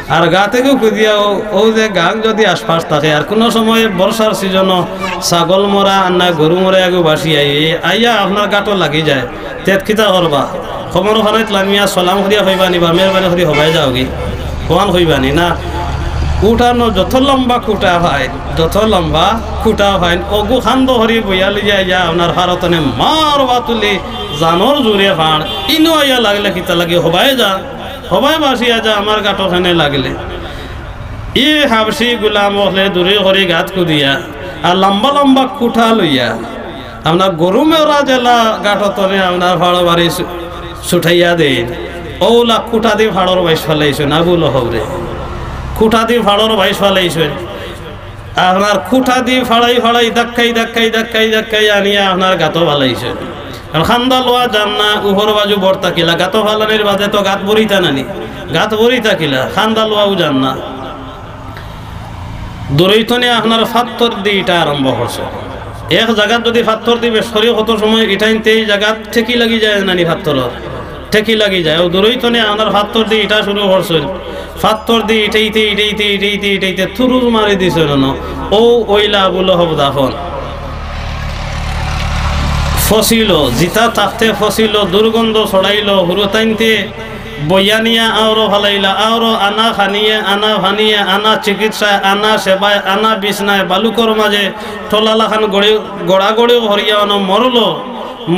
আর গাত এগু খুদিয়া ও, ও যে গাং যদি আশপাশ থাকে, আর কুনু সময় বর্ষার সিজনো ছাগল মরা আর না গরু মরা এগু বাসি আই, আইয়া আপনার গাটো লাগি যায়, তে কিতা করবা? কবরখানাত লামিয়া সালাম করিয়া কইবানি বা মেহরবানি করি হবায় যাওগি, অখান কইবানি না। উঠানো যত লম্বা খুঁটা পাইন, যত লম্বা খুঁটা পাইন, অগু খান্দ করি বইয়া লইয়া ইয়া আপনার ফারতনে মারবা তুলি জানর জুরে ফাড়, ইনো আইয়া লাগলে কিতা লাগি হবায় যা। হবায় বাসিয়া যা আমার গাটো কেনে লাগলে। ই হাবশি গুলাম অকলে দূরে করি গাত খুদিয়া আর লম্বা লম্বা খুঁটা লইয়া আপনার গরু মেওরা যেলা গাটর তনে আপনার ফাড়ো বাড়ি ছু-, ছুটাইয়া দেইন, অউলা খুটা দি ফাড়র বাইশ ফালাইছইন, আবু লহবরে। খুটা দি ফাড়র বাইশ ফালাইছইন। আপনার খুটা দি ফাড়াই ফাড়াই, ধাক্কাই ধাক্কাই, ধাক্কাই ধাক্কাই আনিয়া আপনার গাতো ফালাইছইন। কারণ খান্দা লওয়া যার না, উপর বাজু বর থাকিলা, গাতো ফালানির বাদে তো গাত ভরিতা নানি, গাত ভরি থাকিলা, খান্দা লওয়াও যার না। দূরইতনে আপনার ফাত্তর দি ইটা আরম্ভ করছে। এক জাগাত যদি ফাত্তর দি বেশ করি, কত সময় ইটাইনতে এই জাগাত ঠেকি লাগি যায় নানি ফাত্তরর, ঠেকি লাগি যায়। অউ দূরইতনে আপনার ফাত্তর দি ইটা শুরু করছইন, ফাত্তর দি ইটাইতে, ইটাইতে, ইটাইতে, ইটাইতে তুরুজ মারি দিছইন অনো। অউ অইলা আবু লহব দাফন। ফসিল, জিতা থাকতে ফসিল, দুর্গন্ধ ছড়াইল, হুরুতাইন্তে বইয়া নিয়া আওরো ফালাইলা, আওরো আনা খানিয়ে, আনা ফানিয়ে, আনা চিকিৎসায়, আনা সেবায়, আনা বিছনায়, বালুকর মাঝে ঠোলা লাখান গড়ি-, গড়াগড়ি হরিয়া অনো মরলো।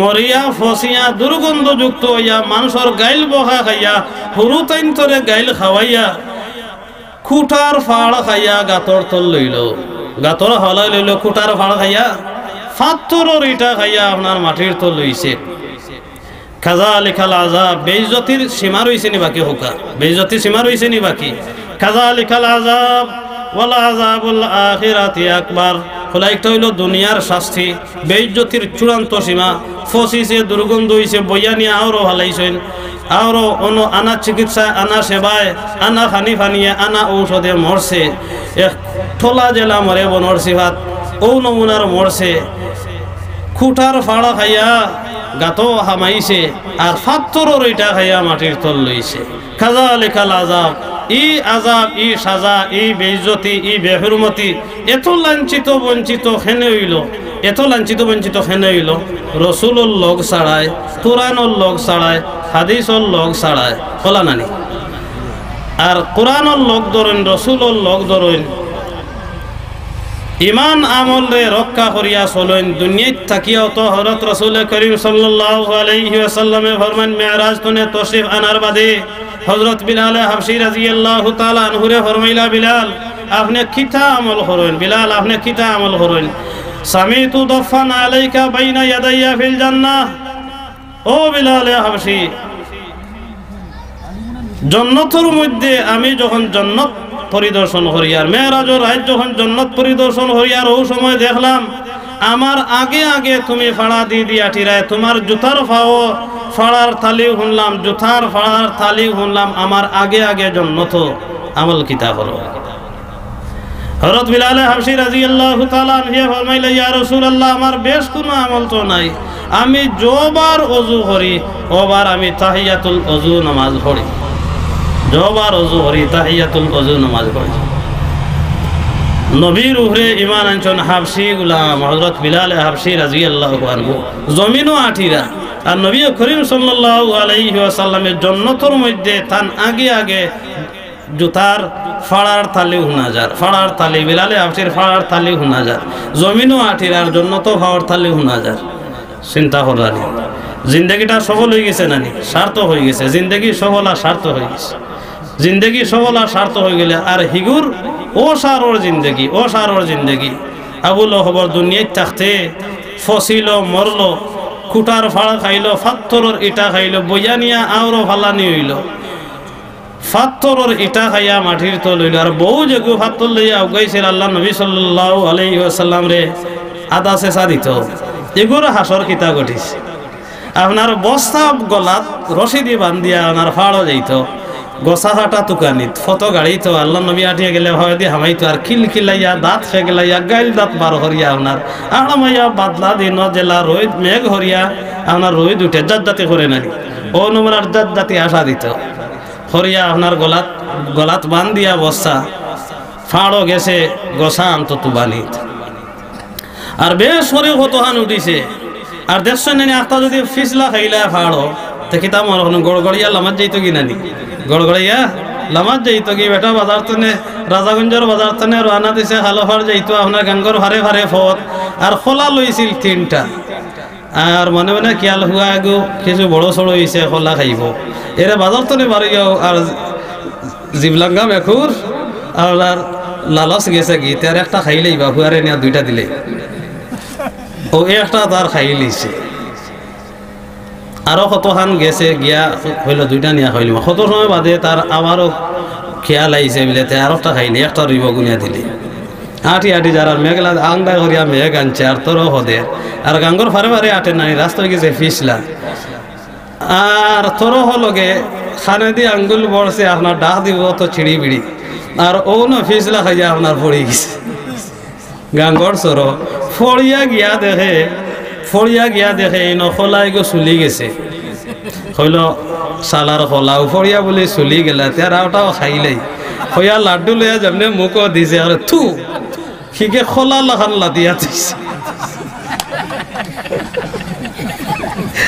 মরিয়া ফসিয়া দুর্গন্ধযুক্ত অইয়া মানষর গাইল বখা খাইয়া, হুরুতাইন্তরে গাইল খাওয়াইয়া, খুটার ফাড় খাইয়া গাতর তল লইল। গাতর হাওলা লইল, খুটার ফাড় খাইয়া, ফাত্তরর ইটা খাইয়া আপনার মাটির তল লইছে। কাযালিকাল আযাব, বেইজ্জতির সীমা রইছে নি বাকি? কউক্কা, বেইজ্জতির সীমা রইছে নি বাকি? কাযালিকাল আযাব ওয়ালা আযাবুল আখিরাতি আকবার। কইলা একটা অইল দুনিয়ার শাস্তি, বেইজ্জতির চূড়ান্ত সীমা। ফসিছে, দুর্গন্ধ অইছে, বইয়া নিয়া আওরো ফালাইছইন, আওরো অনো আনা চিকিৎসায়, আনা সেবায়, আনা খানি ফানিয়ে, আনা ঔষধে মরছে। এক ঠোলা যেলা মরে বনর সিফাত, অউ নমুনার মরছে। খুটার ফাড়া খাইয়া গাতো হামাইছে, আর ফাত্তরর ইটা খাইয়া মাটির তল লইছে। কাযালিকাল আযাব, ই আযাব, ই সাজা, ই বেইজ্জতি, ই বেহুরমতি, এত লাঞ্ছিত বঞ্চিত কেনে অইল, এত লাঞ্ছিত বঞ্চিত কেনে অইল? রসুলর লগ ছাড়ায়, কুরআনর লগ ছাড়ায়, হাদিসর লগ ছাড়ায়, কইলা নানি? আর কুরআনর লগ ধরইন, রসুলর লগ ধরইন, ইমান আমলরে রক্ষা করিয়া চলইন। দুনিয়াত থাকিয়াও তো হযরত রসুলে করিম সাল্লাল্লাহু আলাইহি ওয়াসাল্লামে ফরমাইন, মেরাজ তনে তশরিফ আনার বাদে হযরত বিলালে হাবশী রাদিয়াল্লাহু তাআলা আনহুরে ফরমাইলা, বিলাল, আপনে কিতা আমল করইন? বিলাল, আপনে কিতা আমল করইন? সামিতু দাফফান আলাইকা বাইনা ইয়াদাইয়া ফিল জান্নাহ। ও বিলালে হাবশী, জন্নতর মধ্যে আমি যখন জন্নত পরিদর্শন করিয়ার, মেরাজর রাইত যখন জন্নত পরিদর্শন করিয়ার, অউ সময় দেখলাম আমার আগে আগে তুমি ফাড়া দি দি আটিরায়, তুমার জুতার ফাও ফাড়ার তালিউ হুনলাম, জুতার ফাড়ার তালিউ হুনলাম, আমার আগে আগে জন্নত। আমল কিতা করো? হযরত বিলালে হাবশী রাদিয়াল্লাহু তাআলা আনহুয়ে ফরমাইলা, ইয়া রাসূলুল্লাহ, আমার বেশ কুনু আমল তো নাই, আমি যবার অজু করি, অবার আমি তাহিয়াতুল অজু নামাজ পড়ি। যবার অজু করি, তাহিয়াতুল অজু নামাজ পড়ি। নবীর উপরে ইমান আনছইন হাবশী গুলাম হযরত বিলালে হাবশী রাদিয়াল্লাহু আনহু। জমিনো আটিরা। আর নবী করিম সাল্লাল্লাহু আলাইহি ওয়াসাল্লামে জন্নতর মধ্যে তান আগে আগে জুতার ফাড়ার তালিউ হুনা যার, ফাড়ার তালি, বিলালে হাবশীর ফাড়ার তালিউ হুনা যার। জমিনো আটিরার, জন্নতো ফাড়ার তালিউ হুনা যার। চিন্তা কররা নি? জিন্দেগিটা সফল অইগেছে নানি? সার্থক অইগেছে। জিন্দেগি সফল আর সার্থক অইগেছে। জিন্দেগি সফল আর সার্থক অইগেলে আর হিগুর অসারর জিন্দেগি, অসারর জিন্দেগি। আবু লহবর দুনিয়াত থাকতে ফসিল, মরল, খুটার ফাড় খাইল, ফাত্তরর ইটা খাইল, বইয়া নিয়া আওরো ফালানি অইল। ফাত্তরর ইটা খাইয়া মাটির তল অইল। আর বউ যেগু ফাত্তর লইয়া আউগাইছিল আল্লার নবী সাল্লাল্লাহু আলাইহি ওয়াসাল্লামরে আদা ছেছা দিত, এগুর হাশর কিতা ঘটিছে? আপনার বস্তা গলাত রশি দি বান্ধিয়া আপনার ফাড়ো যাইত, গছা কাটা তুকানিত, ফতো গাড়িত, আল্লার নবী আটিয়া গেলে ফাওয়েদি হামাইত, আর কিলকিলাইয়া, দাঁত ফেগলাইয়া, গাইল দাঁত বার করিয়া আপনার আড়ামাইয়া বাদলা দিন জেলা রইদ মেঘ হরিয়া আপনার রইদ উঠে, জাতজাতি করে নানি, অউ নমুনার জাতজাতি আশা দিত। করিয়া আপনার গলাত, গলাত বান্ধিয়া বস্তা, ফাড়ো গেছে, গছা আনতো তুবানিত। আর বেশ করি কতখান উঠিছে। আর দেখছইন নানি, আখতা যদি ফিছলা খাইলা ফাড়ো, তে কিতা মনে করইন, গড়গড়িয়া লামাত যাইতোগি নানি? গড়গড়িয়া লামাত যাইতোগি, বেটা বাজার তনে, রাজাগঞ্জর বাজার তনে রওয়ানা দিছে, খালো ফাড় যাইতো, আপনার গাঙ্গর ফারে ফারে ফথ, আর কলা লইছিল তিনটা। আর মনে মনে খিয়াল, হুয়া এগু কিছু বড় সড় অইছে, কলা খাইবো। এরে বাজার তনে বারইয়াও আর জিবলাঙ্গা মেকুর, আর লালচ গেছেগি, তে আর একটা খাইলেই বা হুয়ারে নিয়া দুইটা দিলে। অউ একটা তার খাইলিছে। আরো কতখান গেছে, গিয়া কইলো দুইটা নিয়া খাইলিমু। কত সময় বাদে তার আবারও খিয়াল আইছে, বুলে তে আরোটা খাইলি, একটা রইবো গুনিয়া দিলি। আটি আটি যারা মেঘলা আংডা করিয়া মেঘ আনছে, আর তোরও হদে, আর গাঙ্গর ফারে ফারে আটে নাই, রাস্তা অইগেছে ফিছলা। আর তোরও লগে খানেদি আঙ্গুল বড়ছে, আপনার ডাক দিব তো ছিড়ি বিড়ি, আর অউ না ফিছলা খাইয়া আপনার পড়ি গেছে। গাঙ্গর সরো ফড়িয়া গিয়া দেখে, ফড়িয়া গিয়া দেখে, ইনো খোলা ইগু চুলি গেছে। কইলো, "শালার খোলাও ফড়িয়া বুলি চুলি গেলা, তে আর ওটাও খাইলাই।" কইয়া লাড্ডু লইয়া যেমনে মুখো দিছে, আরে থু, হিগে খোলা লাখান লাদিয়া থইছে।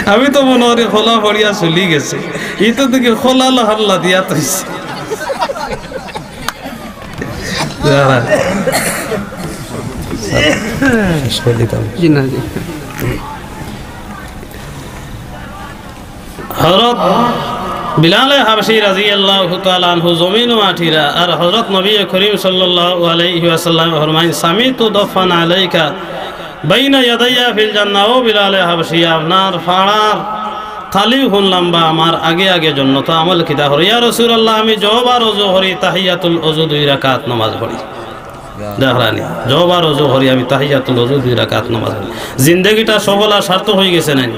আমি তো মনো করি খোলা ফড়িয়া চুলি গেছে, ই তো দেখি খোলা লাখান লাদিয়া থইছে। শেষ করে দিতাম। জি না, জি। হযরত বিলালে হাবশী রাদিয়াল্লাহু তাআলা আনহু জমিনো আটিরা, আর হযরত নবী করিম সাল্লাল্লাহু আলাইহি ওয়াসাল্লাম ফরমাইন, "সামিতু দফান আলাইকা বাইনা ইয়াদাইয়া ফিল জান্নাহ।" ও বিলালে হাবশী, আপনার ফাড়ার তালি হুনলাম বা আমার আগে আগে জন্নতো আমল কিতা করি? ইয়া রাসূলুল্লাহ, আমি জোহর আর অজু করি, তাহিয়াতুল অজু দুই রাকাত নামাজ পড়ি। দেখরানি, জোহর আর অজু করি আমি, তাহিয়াতুল অজু দুই রাকাত নামাজ পড়ি। জিন্দেগিটা সফল আর সার্থক অইগেছে নানি?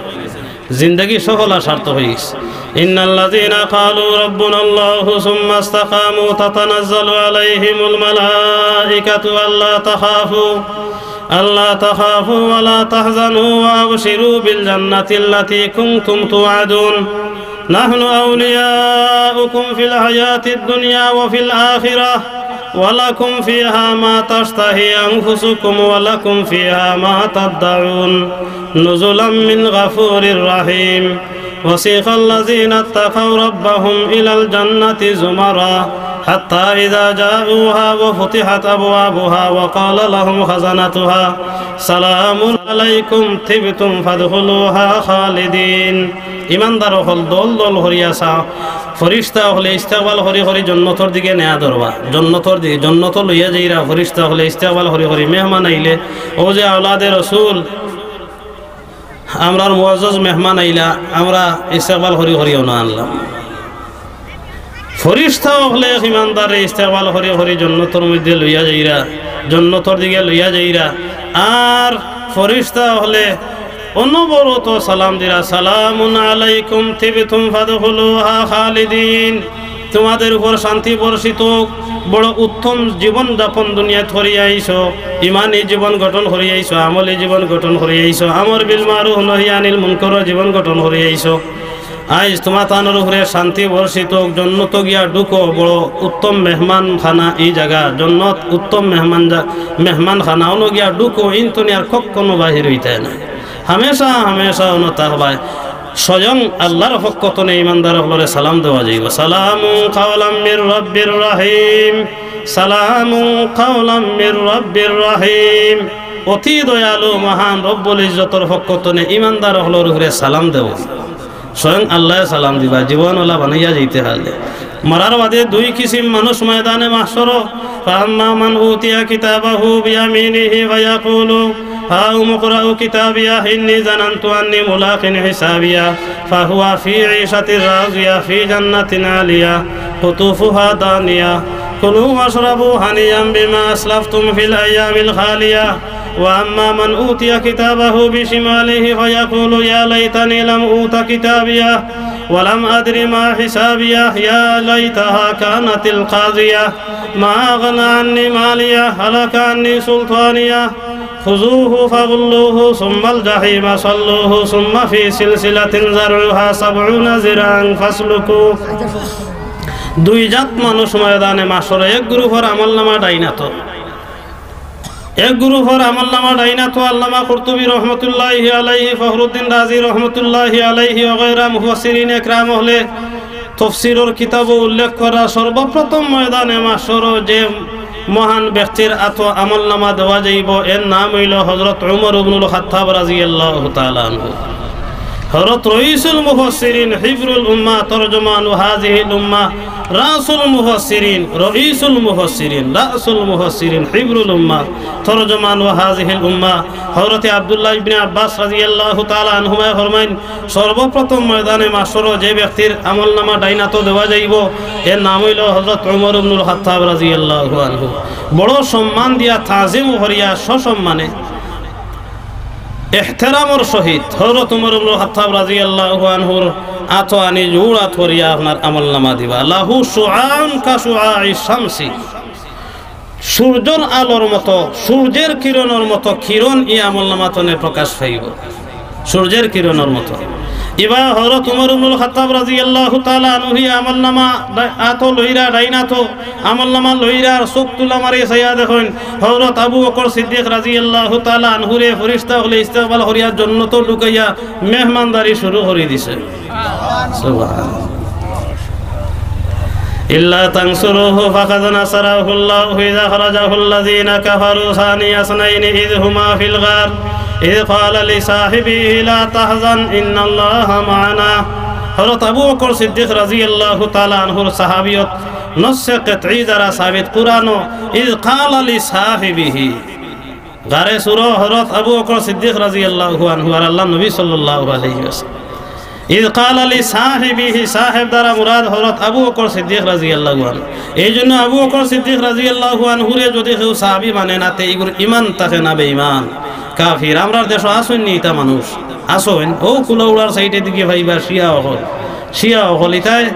জিন্দেগি সফল আর সার্থক অইগেছে। إن الذين قالوا ربنا الله ثم استقاموا تتنزل عليهم الملائكة ألا تخافوا ألا تخافوا ولا تحزنوا وأبشروا بالجنة التي كنتم توعدون. نحن أولياؤكم في الحياة الدنيا وفي الآخرة ولكم فيها ما تشتهي أنفسكم ولكم فيها ما تدعون. نزلا من غفور رحيم. وسيق الذين اتقوا ربهم إلى الجنة زمرا حتى إذا جاءوها وفتحت أبوابها وقال لهم خزنتها سلام عليكم طبتم فادخلوها خالدين. ইমানদার অকল দল দল করিয়া সা-, ফিরিস্তা অকলে ইস্তেকবাল করি করি জন্নতর দিকে নেয়া ধরবা। জন্নতর দিকে, জন্নতো লইয়া যাইরা ফিরিস্তা অকলে ইস্তেকবাল করি করি। মেহমান আইলে, অউ যে আওলাদে রসুল, আমরার মুআজ্জাজ মেহমান আইলা, আমরা ইস্তেকবাল করি করি অনো আনলাম। ফিরিস্তা অকলে এক ইমানদাররে ইস্তেকবাল করি করি জন্নতর মধ্যে লইয়া যাইরা, জন্নতর দিকে লইয়া যাইরা। আর ফিরিস্তা অকলে অনবরত সালাম দিরা, "সালামুন আলাইকুম তিবতুম ফাদখুলুহা খালিদিন।" তোমাদের উপর শান্তি বর্ষিত হোক, বড় উত্তম জীবন যাপন দুনিয়াত করিয়া আইছো, ইমানি জীবন গঠন করিয়া আইছো, আমলি জীবন গঠন করিয়া আইছো, আমর বিল মারুফ নহি আনিল মুনকরর জীবন গঠন করিয়া আইছো। আইজ তোমাতানর উপরে শান্তি বর্ষিত হোক, জন্নত গিয়া ঢুকো, বড় উত্তম মেহমান খানা ই জাগা, জন্নত উত্তম মেহমান জা-, মেহমান খানা, অনো গিয়া ঢুকো, ইন তনে আর কখনো বাহির অইতায় নায়। হামেশা, হামেশা অনো থাকবায়। স্বয়ং আল্লাহর পক্ষ তনে ইমানদার অকলরে সালাম দেওয়া যাইবো। সালামুন কাওলাম মির রাব্বির রাহিম। সালামুন কাওলাম মির রাব্বির রাহিম। অতি দয়ালু মহান রব্বুল ইজ্জতর পক্ষ তনে ইমানদার অকলর উপরে সালাম দেওয়া। স্বয়ং আল্লায় সালাম দিবা, জীবন ওলা বানাইয়া যাইতে পারলে। মরার বাদে দুই কিসিম মানুষ ময়দানে মাহশরো। فأما من أوتي كتابه بيمينه فيقول هاؤم اقرءوا كتابيه إني ظننت أني ملاق حسابيه فهو في عيشة راضية في جنة عالية قطوفها دانية كلوا واشربوا هنيئا بما أسلفتم في الأيام الخالية وأما من أوتي كتابه بشماله فيقول يا ليتني لم أوت كتابيه ولم أدر ما حسابيه يا ليتها كانت القاضية ما أغنى عني ماليه هلك عني سلطانيه خذوه فغلوه ثم الجحيم صلوه ثم في سلسلة ذرعها سبعون ذراعا فاسلكوه। দুই জাত মানুষ ময়দানে মাহশরে, এক গ্রুপর আমলনামা ডাইনাতো, এক গ্রুপর আমলনামা ডাইনাতো আল্লামা কুরতুবী রহমতুল্লাহি আলাইহি, ফখরুদ্দিন রাজি রহমতুল্লাহি আলাইহি, ওগৈরা মুফাসসিরিন একরাম অকলে তফসিরর কিতাবো উল্লেখ করা সর্বপ্রথম ময়দানে মাহশরো যে মহান ব্যক্তির আতো আমলনামা দেওয়া যাইবো, এর নাম অইলো হযরত উমর ইবনুল খাত্তাব রাদিয়াল্লাহু তাআলা আনহু। হযরত রইসুল মুফাসসিরিন, হিবরুল উম্মাহ, তরজমান হাযিহিল উম্মাহ, রাসুল মুফাসসিরিন, রইসুল মুফাসসিরিন, রাসুল মুফাসসিরিন, হিবরুল উম্মাহ, তরজমান হাযিহিল উম্মাহ, হযরতে আব্দুল্লাহ ইবনে আব্বাস রাদিয়াল্লাহু তাআলা আনহুমায় ফরমাইন, সর্বপ্রথম ময়দানে মাশরো যে ব্যক্তির আমলনামা ডাইনাতো দেওয়া যাইবো, এর নাম অইলো হযরত উমর ইবনুল খাত্তাব রাদিয়াল্লাহু আনহু। বড় সম্মান দিয়া, তাজিম করিয়া, সসম্মানে, এহতেরামর সহিত হযরত উমর ইবনুল খাত্তাব রাদিয়াল্লাহু আনহুর আতো আনি জুড়া ধরিয়া আপনার আমলনামা দিবা। লাহু শুআউন কা শুআই শামসি, সূর্যর আলোর মতো, সূর্যের কিরণর মতো কিরণ ই আমলনামা তনে প্রকাশ পাইবো, সূর্যের কিরণর মতো। ইবা হযরত উমর ইবনুল খাত্তাব রাদিয়াল্লাহু তাআলা আনহু ই আমলনামা ডা-, আতো লইরা, ডাইনাতো আমলনামা লইরা আর চোখ তুলা মারি চাইয়া দেখইন, হযরত আবু বকর সিদ্দিক রাদিয়াল্লাহু তাআলা আনহুরে ফিরিস্তা অকলে ইস্তেকবাল করিয়া জন্নতো ঢুকাইয়া মেহমানদারি শুরু করি দিছে। সুবহানাল্লাহ। إلا تنصروه فقد نصره الله إذ أخرجه الذين كفروا ثاني اثنين إذ هما في الغار إذ قال لصاحبه لا تحزن إن الله معنا। হযরত আবু বকর সিদ্দিক রাদিয়াল্লাহু তাআলা আনহুর সাহাবিয়ত নসে কিতঈ দ্বারা সাবিত, কুরআনো, إذ قال لصاحبه, গারে সুরো হযরত আবু বকর সিদ্দিক রাদিয়াল্লাহু আনহু আর আল্লাহর নবী সাল্লাল্লাহু আলাইহি ওয়াসাল্লাম। إذ قال لصاحبه, সাহেব দ্বারা মুরাদ হযরত আবু বকর সিদ্দিক রাদিয়াল্লাহু আনহু। এই জন্য আবু বকর সিদ্দিক রাদিয়াল্লাহু আনহুরে যদি কেউ সাহাবী মানে না, তে ইগুর ইমান থাকে না, বেঈমান, কাফির। আমরার দেশো আছইন নি ইতা মানুষ? আছইন। অউ কুলাউড়ার সাইডে দিকে পাইবা শিয়া অকল, শিয়া অকল ইতায়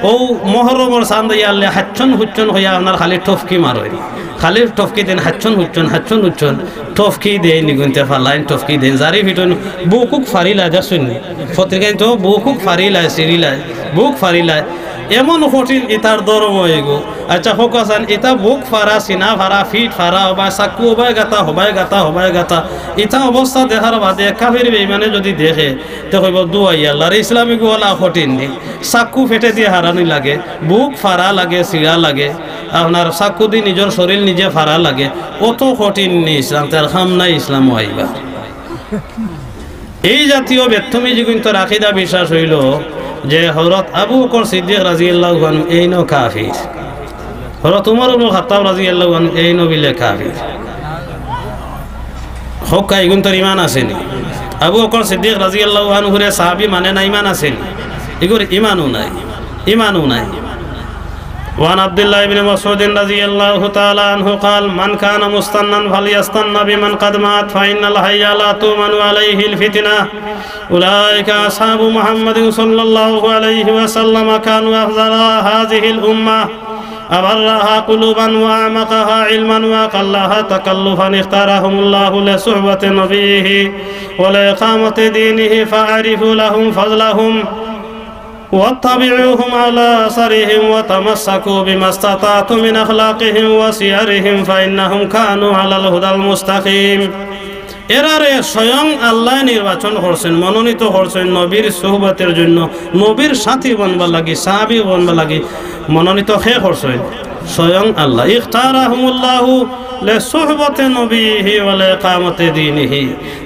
অউ মহরমর চান্দ আইলে হাচ্ছন হুচ্ছন কইয়া আপনার খালি টফকি মারইন। খালি টফকি দেইন, হাচ্ছন হুচ্ছন, হাচ্ছন হুচ্ছন, টফকি দেইন, নিগুনতে ফালাইন, টফকি দেইন, জারি ফিটইন, বুকুক ফারিলা যাছইন নি। পত্রিকাইন তো বুকুক ফারিলায়, সিরিলায়, বুক ফারিলায়। এমন কঠিন ইতার ধর্ম এগু। আচ্ছা, কউক্কা চাইন, ইতা বুক ফারা, সিনা ফারা, ফিট ফারা, অবায় চাক্কু, অবায় গাতা, হবায় গাতা, হবায় গাতা। ইতা অবস্থা দেখার বাদে কাফির বেঈমানে যদি দেখে, তে কইবো, "দুয়াই আল্লাহর, ইসলাম ইগু অলা কঠিন নি। চাক্কু ফেটেদি হারানি লাগে, বুক ফারা লাগে, ছিড়া লাগে।" আপনার চাক্কুদি নিজর শরীর নিজে ফারা লাগে, অত কঠিন নি ইসলাম, তার কাম নাই ইসলামো আইবা। এই জাতীয় বেত্তমি যেগুইন্তর আকিদা বিশ্বাস অইলো যে হযরত আবু বকর সিদ্দিক রাদিয়াল্লাহু আনহু এইনও কাফির, হযরত উমর ইবনুল খাত্তাব রাদিয়াল্লাহু আনহু এইনও বিলে কাফির। কউক্কা, ইগুইন্তর ইমান আছে নি? আবু বকর সিদ্দিক রাদিয়াল্লাহু আনহুরে সাহাবী মানে না, ইমান আছে নি? ইগুর ইমানও নাই, ইমানও নাই। وعن عبد الله بن مسعود رضي الله تعالى عنه قال: من كان مستنا فليستن بمن قد مات، فإن الحي لا تؤمن عليه الفتنة. أولئك أصحاب محمد صلى الله عليه وسلم، كانوا أفضل هذه الأمة، أبرها قلوبا وأعمقها علما وأقلها تكلفا، اختارهم الله لصحبة نبيه ولإقامة دينه، فاعرفوا لهم فضلهم واتبعوهم على أثرهم وتمسكوا بما استطعتم من أخلاقهم وسيرهم، فإنهم كانوا على الهدى المستقيم. এরারে স্বয়ং আল্লায় নির্বাচন করছইন, মনোনীত করছইন নবীর সোহবতর জন্য, নবীর সাথী বনবার লাগি, সাহাবী বনবার লাগি মনোনীত কে করছইন? স্বয়ং আল্লাহ। اختارهم الله لصحبة نبيه ولإقامة دينه।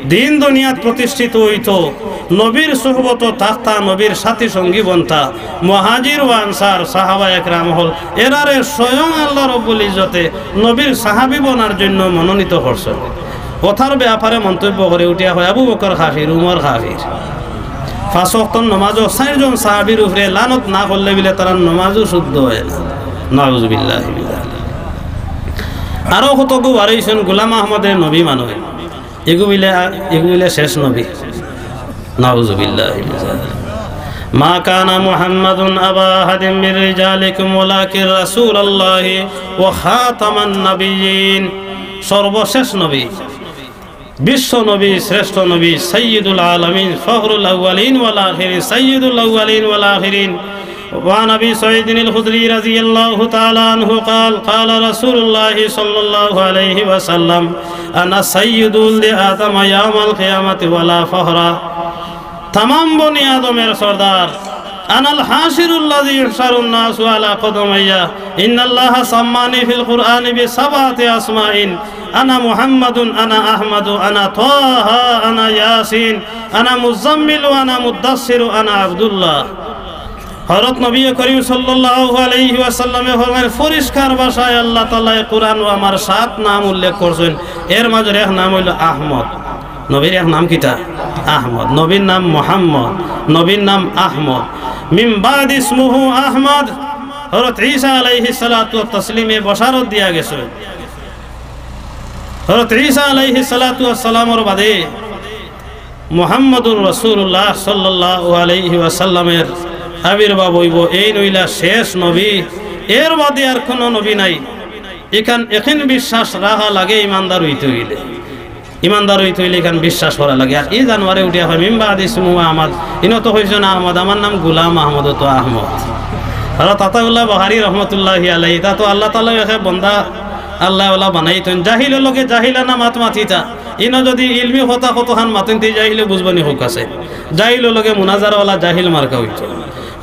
দিন দুনিয়াত প্রতিষ্ঠিত অইতো, নবীর সোহবতো থাকতা, নবীর সাথী সঙ্গী বনতা, মুহাজির ও আনসার, সাহাবা একরাম অকল, এরারে স্বয়ং আল্লাহ রব্বুল ইজ্জতে নবীর সাহাবী বনার জন্য মনোনীত করছইন। কথার ব্যাপারে মন্তব্য করি উঠিয়া কয়, "আবু বকর কাফির, উমর কাফির।" পাঁচ ওয়াক্তর নমাজো চাইরজন সাহাবীর উপরে লানত না করলে বিলে তারার নমাজও শুদ্ধ অয় না। নাউজুবিল্লাহি মিন যালিক। আরো কতগু বারইছইন, গোলাম আহমদরে নবী মানইন। ইগু বিলে, ইগু বিলে শেষ নবী। নাউজুবিল্লাহি মিন যালিক। ما كان محمد أبا أحد من رجالكم ولكن رسول الله وخاتم النبيين। সর্বশেষ নবী, বিশ্ব নবী, শ্রেষ্ঠ নবী, سيد العالمين، فخر الأولين والآخرين، سيد الأولين والآخرين. وعن أبي سعيد الخدري رضي الله تعالى عنه قال: قال رسول الله صلى الله عليه وسلم: أنا سيد ولد آدم يوم القيامة ولا فخر। তামাম বনি আদমের সর্দার। أنا الحاشر الذي يحشر الناس على قدمي। إن الله سماني في القرآن بسبعة أسماء: أنا محمد، أنا أحمد، أنا طه، أنا ياسين، আনা মুজাম্মিল, আনা মুদ্দাসসির, আনা আব্দুল্লাহ। হযরত নবী করিম সাল্লাল্লাহু আলাইহি ওয়াসাল্লামে ফরমাইন, পরিষ্কার ভাষায় আল্লাহ তাআলায় কোরআনো আমার সাত নাম উল্লেখ করছইন, এর মাঝে এক নাম অইলো আহমদ। নবীর এক নাম কিতা? আহমদ। নবীর নাম মোহাম্মদ, নবীর নাম আহমদ। মিন বাদি ইসমুহু আহমদ। হযরত ঈসা আলাইহিস সালাতু ওয়াত তাসলিমে বশারত দিয়া গেছইন। হযরত ঈসা আলাইহিস সালাতু ওয়াস সালামর বাদে মুহাম্মাদুর রাসূলুল্লাহ সাল্লাল্লাহু আলাইহি ওয়াসাল্লামের আবির্ভাব অইবো। এইন অইলা শেষ নবী, এর বাদে আর কুনু নবী নাই। ইখান একিন বিশ্বাস রাখা লাগে ইমানদার অইতে অইলে। ইমানদার অইতে অইলে ইখান বিশ্বাস করা লাগে। আর ই জানোয়ারে উঠিয়া কয়, "মিন বাদি ইসমুহু আহমদ।" ইনো তো কইছইন আহমদ, আমার নাম গুলাম আহমদ, অতো আহমদ। হযরত আতাউল্লাহ বুখারী রহমতুল্লাহি আলাইহি, ইতা তো আল্লাহ তাআলায় একে বন্দা আল্লাহ ওয়ালা বানাইছইন। জাহিলর লগে জাহিলানা মাত মাতিতা। ইনো যুদি ইলমি কথা কতখান মাতইন তে জাহিলে বুঝবো নি, কউক্কা চাই। জাহিলর লগে মুনাজারা ওয়ালা জাহিল মার্কা অইতো।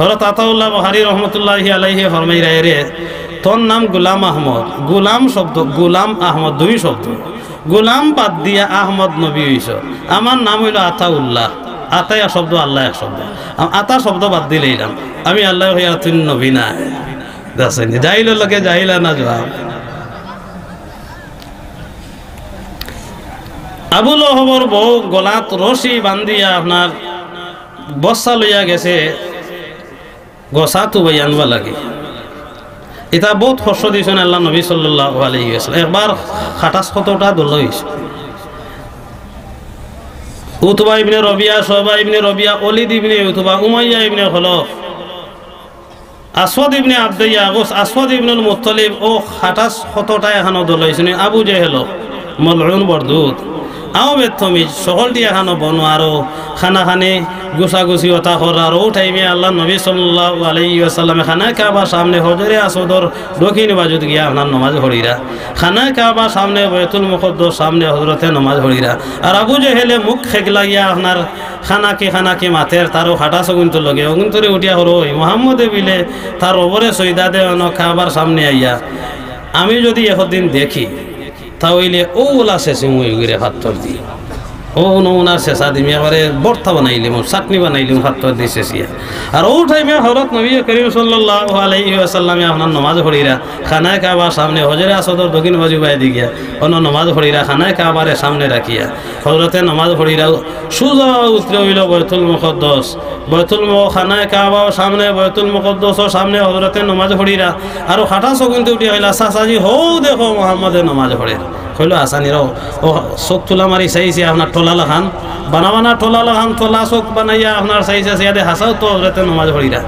হযরত আতাউল্লাহ বুখারী রহমতুল্লাহি আলাইহি ফরমাইরা, "এরে, তোর নাম গুলাম আহমদ, গুলাম শব্দ, গুলাম আহমদ দুই শব্দ। গুলাম বাদ দিয়া আহমদ নবী অইছো। আমার নাম অইলো আতাউল্লাহ, আতা এক শব্দ, আল্লাহ এক শব্দ। আ-, আতা শব্দ বাদ দিলাইলাম, আমি আল্লাহ অইয়া তুই নবী না।" দেখছইন নি? জাহিলর লগে জাহিলানা জুয়াব। আবু লহবর বউ গলাত রশি বান্ধিয়া আপনার বস্তা লইয়া গেছে, গোছা তুবাই আনবার লাগি। ইতা বউত কষ্ট দিছইন আল্লার নবী সাল্লাল্লাহু আলাইহি ওয়াসাল্লাম। একবার খাটাস কতটা দলা অইছে। উতবা ইবনে রবিয়া, শয়বা ইবনে রবিয়া, ওলিদ ইবনে উতবা, উমাইয়া ইবনে খলফ, আসওয়াদ ইবনে আব্দে ইয়াগুস, আসওয়াদ ইবনুল মুত্তালিব, অউ খাটাস কতটা এখানো দলা অইছইন। আবু জেহেল, মলউন বরদুদ, আও বেদতমিজ, সকলটি এখানো বনো আরো খানাখানি গুছাগুছি অতা কররা। আর অউ টাইমে আল্লার নবী সাল্লাল্লাহু আলাইহি ওয়াসাল্লামে খানায়ে কাবার সামনে হজরে আসওয়াদর দক্ষিণ বাজুত গিয়া আপনার নমাজ পড়িরা। খানায়ে কাবার সামনে, বাইতুল মুকাদ্দাস সামনে হজরতে নমাজ পড়িরা। আর আবু জেহেলে মুখ খেগলা গিয়া আপনার খানাকি খানাকি মাতের, তার অউ খাটাস অগুইন্তর লগে, অগুইন্তরে উঠিয়া কর, "ওই মোহাম্মদে বিলে তার রবরে সইদা দে অনো কাবার সামনে আইয়া, আমি যুদি একদিন দেখি, তা অইলে অউ ওলা ছেছিমু অগুরে ফাত্তর দি। অউ নমুনার ছেছা দিমু, একবারে ভর্তা বানাইলিমু, চাটনি বানাইলিমু ফাত্তর দি ছেছিয়া।" আর অউ টাইমে হজরত নবী করিম সাল্লাল্লাহু আলাইহি ওয়াসাল্লামে আপনার নমাজ পড়িরা, খানায়ে কাবার সামনে হজরে আসওয়াদর দক্ষিণ বাজু বায়দি গিয়া, অনো নমাজ পড়িরা খানায়ে কাবারে সামনে রাখিয়া, হজরতে নমাজ পড়িরা সুজা উতরে অইলো বাইতুল মুকাদ্দাস। বাইতুল মু-, খানায়ে কাবার সামনে, বাইতুল মুকাদ্দাসর সামনে হজরতে নমাজ পড়িরা। আর অউ খাটাস অগুইন্তে উঠিয়া কইলা, "চাচাজি, হউ দেখো মোহাম্মদে নমাজ পড়ের।" কইলো, "আসানি রও।" অউ চউখ তুলা মারি চাইছে, আপনার টোলা লাখান, বানা বানা টোলা লাখান, টোলা চউখ বানাইয়া আপনার চাইছে, চাইয়া দে হাছাউ তো হজরতে নমাজ পড়িরা।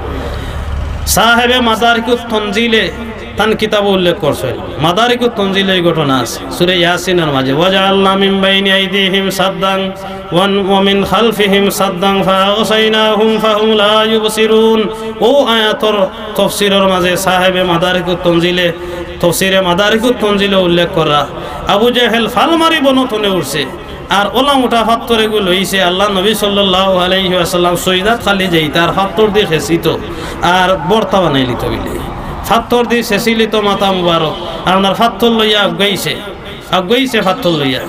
সাহেবে মাদারিকুত তনজিলে তান কিতাবো উল্লেখ করছইন। মাদারিকুত তনজিলে ই ঘটনা আছে। সূরা ইয়াসিনর মাঝে, "ওয়াজাআলনা মিন বাইনি আইদিহিম সাদ্দান ওয়া, ওয়া মিন খালফিহিম সাদ্দান ফাআগশাইনাহুম ফাহুম লা ইউবসিরুন।" অউ আয়াতর তফসিরর মাঝে সাহেবে মাদারিকুত তনজিলে, তফসিরে মাদারিকুত তনজিলো উল্লেখ করা, আবু জেহেল ফাল মারি বনো তনে উঠছে। আর অলা মুটা ফাত্তর এগু লইছে, আল্লার নবী সাল্লাল্লাহু আলাইহি ওয়াসাল্লাম সইদাত খালি যাইতা, আর ফাত্তর দি ছেছিতো, আর ভর্তা বানাইলিতো বিলে। ফাত্তর দি ছেছিলিতো মাথা মুবারক, আর আপনার ফাত্তর লইয়া আগুয়াইছে, আগুয়াইছে ফাত্তর লইয়া।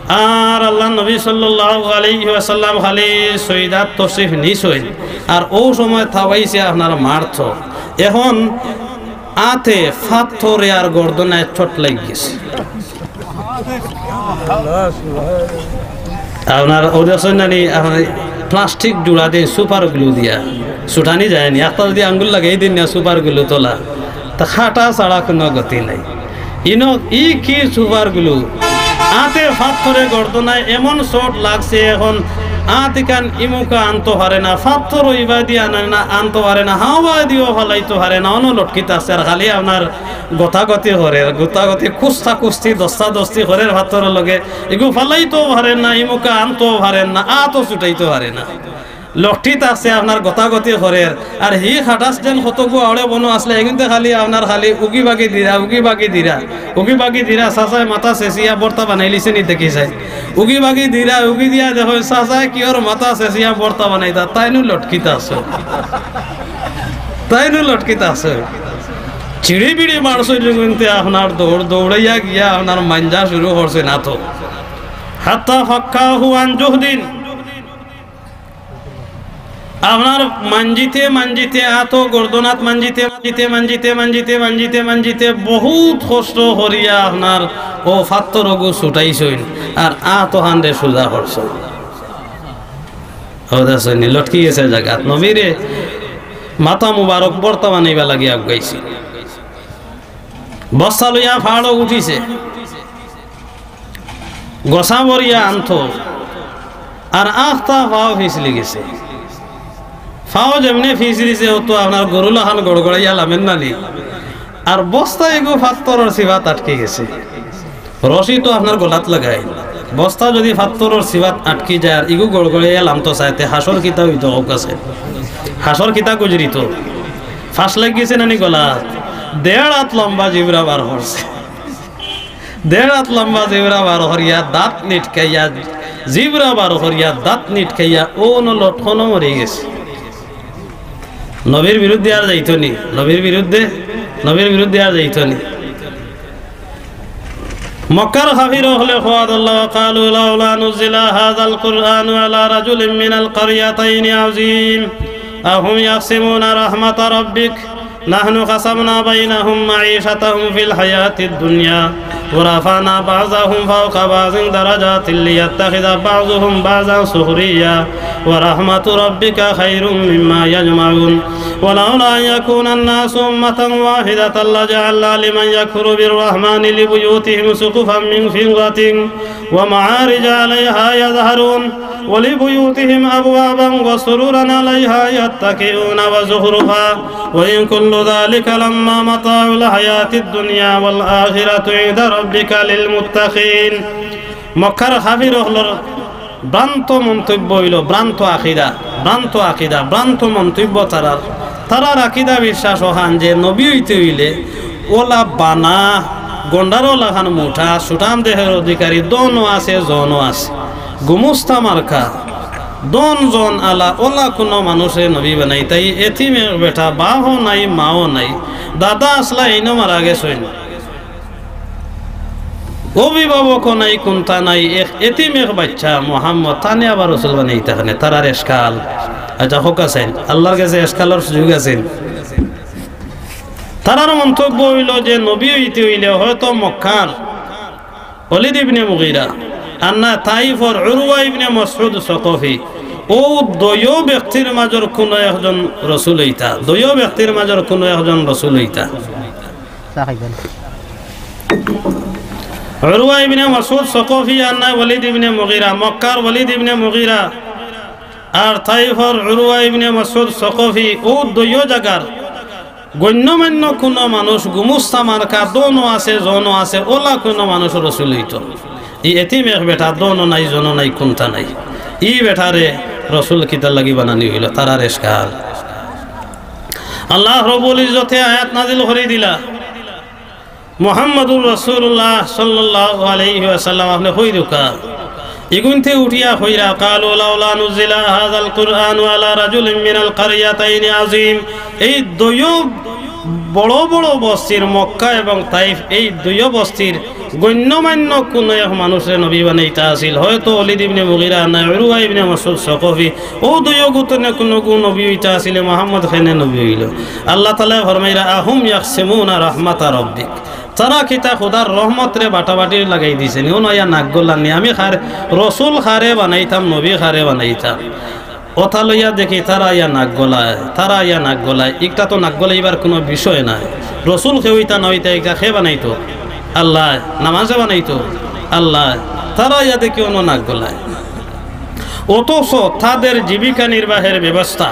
আর আল্লার নবী সাল্লাল্লাহু আলাইহি ওয়াসাল্লাম খালি সইদাত তশরিফ নিছইন, আর অউ সময় থাবাইছে আপনার মারতো। এখন আতে ফাত্তরে আর গর্দনায় চোট লাগি গেছে। আপনার অউ দেখছইন না নি, আপনার প্লাস্টিক জুড়া দেইন সুপার গ্লু দিয়া, ছুটানি যায়নি। একটা যুদি আঙ্গুল লাগাই দেইন না সুপার গ্লু তলা, তা কাটা ছাড়া কুনু গতি নাই। ইনো ই কি সুপার গ্লু? আতে ফাত্তরে গর্দনায় এমন চোট লাগছে, এখন আত ইখান ইমুকা আনতো পারে না, ফাত্তর ইবাদি আনে না, আনতো পারে না, হাওয়া দিও ফালাইতো পারে না, অনো লটকিত আছে। আর খালি আপনার গতাগতি করের, গতাগতি কুস্তা কুস্তি, দস্তা দস্তি করের ফাত্তরর লগে। ইগু ফালাইতো পারের না, ইমুকা আনতো পারের না, আতও ছুটাইতো পারে না। লটকিত আছে আপনার গতাগতি করের। আর হি খাটাস যেন কতগু আওড়ে বনো আছলা, এগুনতে খালি আপনার খালি উগি বাগি দিরা, উগি বাগি দিরা, উগি বাগি দিরা, চাচায় মাথা ছেছিয়া ভর্তা বানাইলিছে নি দেখি চাই। উগি বাগি দিরা, উগি দিয়া দেখো চাচায় কিওর মাথা ছেছিয়া ভর্তা বানাইতা, তাইনও লটকিত আছে। তাইনও লটকিত আছে। চিড়ি বিড়ি মারছইন যেগুনতে আপনার দৌড় দৌড়াইয়া গিয়া আপনার মাঞ্জা শুরু করছে না তো। হাত্তা ফাক্কাহু আন জুহদিন। আপনার মানজিতে মানজিতে, আতো গর্দনাত মানজিতে মানজিতে মানজিতে মানজিতে মানজিতে মানজিতে বহুত কষ্ট করিয়া আপনার অউ ফাত্তর অগু ছুটাইছইন, আর আতো হানরে সুজা করছইন। অউ দেখছইন নি, লটকি গেছে জাগাত। নবীরে মাথা মুবারক ভর্তা বানাইবার লাগি আগুয়াইছে। বস্তা লইয়া পাহাড়ো উঠিছে, গছা ভরিয়া আনতো, আর আখতা পাও ফিছলি গেছে। পাও যেমনে ফিছলিছে, অউ তো আপনার গরু লাখান গড়গড়াইয়া লামের নানি। আর বস্তা এগু ফাত্তরর চিপাত আটকি গেছে। রশি তো আপনার গলাত লাগাইল, বস্তা যদি ফাত্তরর চিপাত আটকি যায় আর ইগু গড়গড়াইয়া লামতো চায়, তে হাশর কিতা অইতো, কউক্কা চাইন? হাশর কিতা গুজরিতো? ফাঁস লাগি গেছে নানি গলাত? দেড় আত লম্বা জিবরা বার করছে। দেড় আত লম্বা জিবরা বার করিয়া দাঁত নিটকাইয়া, জিবরা বার করিয়া দাঁত নিটকাইয়া অনো লটকনো মরি গেছে। নবীর বিরুদ্ধে আর যাইতো নি, নবীর বিরুদ্ধে, নবীর বিরুদ্ধে আর যাইতো নি। মক্কার কাফির অকলে কওয়া ধরলা, وقالوا لولا نزل هذا القرآن على رجل من القريتين عظيم أهم يقسمون رحمة ربك نحن قسمنا بينهم معيشتهم في الحياة الدنيا ورفعنا بعضهم فوق بعض درجات ليتخذ بعضهم بعضا سخريا ورحمة ربك خير مما يجمعون ولولا أن يكون الناس أمة واحدة لجعلنا لمن يكفر بالرحمن لبيوتهم سقفا من فضة ومعارج عليها يظهرون ولبيوتهم أبوابا وسررا عليها يتكئون وزخرفا وإن كل ذلك لما متاع الحياة الدنيا والآخرة عند ربك للمتقين. মক্কার কাফির অকলর ভ্রান্ত মন্তব্য অইলো, ভ্রান্ত আকিদা, ভ্রান্ত আকিদা, ভ্রান্ত মন্তব্য তারার। তারার আকিদা বিশ্বাস অখান যে নবী অইতে অইলে অলা বানা, গন্ডারর লাখান মুটা, সুঠাম দেহর অধিকারী, ধনও আছে, জনও আছে, গুমুস্তা মার্কা, ধন জন আলা, অলা কুনু মানুষরে নবী বানাইতা। ই এতিম এক বেটা, বাফও নাই, মাও নাই, দাদা আছলা, এইনও মারা গেছইন। অভিভাবকও নাই, কুন্তা নাই, এক এতিম এক বাইচ্চা মুহাম্মদ, তানে আবার রসুল বানাইতা কেনে? তারার এশকাল। আচ্ছা, কউক্কা চাইন, আল্লার গেছে এশকালর সুযোগ আছে নি? তারার মন্তব্য অইলো যে নবী অইতে অইলে হয়তো মক্কার ওলিদ ইবনে মুগিরা, আর না তাইফর উরওয়া ইবনে মাসউদ সকফি, অউ দুইও ব্যক্তির মাজর কুনু একজন রসুল অইতা, দুইও ব্যক্তির মাজর কুনু একজন রসুল অইতা। চা খাইবেন। উরওয়া ইবনে মাসউদ সকফি আর নায় ওলিদ ইবনে মুগিরা, মক্কার ওলিদ ইবনে মুগিরা আর তাইফর উরওয়া ইবনে মাসউদ সকফি, অউ দুইও জাগার গণ্যমান্য কুনু মানুষ, গুমুস্তা মার্কা, ধনও আছে, জনও আছে, অলা কুনু মানুষ রসুল অইতো। ই এতিম এক বেটা, ধনও নাই, জনও নাই, কুন্তা নাই। ই বেটারে রসুল কিতার লাগি বানানি অইলো? তারার এশকাল। আল্লাহ রব্বুল ইজ্জতে আয়াত নাজিল করি দিলা, মুহাম্মাদুর রাসূলুল্লাহ সাল্লাল্লাহু আলাইহি ওয়াসাল্লাম, আপনে কই রুকা? ইগুনতে উঠিয়া কইরা, قالوا لولا نزل هذا القرآن على رجل من القريتين عظيم। এই দুইও বড় বড় বস্তির, মক্কা এবং তাইফ, এই দুইও বস্তির গণ্যমান্য কুনু এক মানুষরে নবী বানাইতা আছিল, হয়তো ওলিদ ইবনে মুগিরা না উরওয়া ইবনে মাসউদ সকফি, অউ দুইও গুর তনে কুনুগু নবী অইতা আছিলে, মুহাম্মদ কেনে নবী অইলো? আল্লাহ তাআলায় ফরমাইরা, أهم يقسمون رحمة ربك। তারা কিতা খুদার রহমতরে বাটাবাটির লাগাই দিছে নি? অনো আইয়া নাক গলার নি? আমি কার-, রসুল কারে বানাইতাম, নবী কারে বানাইতাম? অতা লইয়া দেখি তারা আইয়া নাক গলায়, তারা আইয়া নাক গলায়। ইকটা তো নাক গলাইবার কুনু বিষয় নায়। রসুল কে অইতা না অইতা, ইকটা কে বানাইতো? আল্লায়। নামাজে বানাইতো? আল্লায়। তারা আইয়া দেখি অনো নাক গলায়। অথচ তাদের জীবিকা নির্বাহের ব্যবস্থা,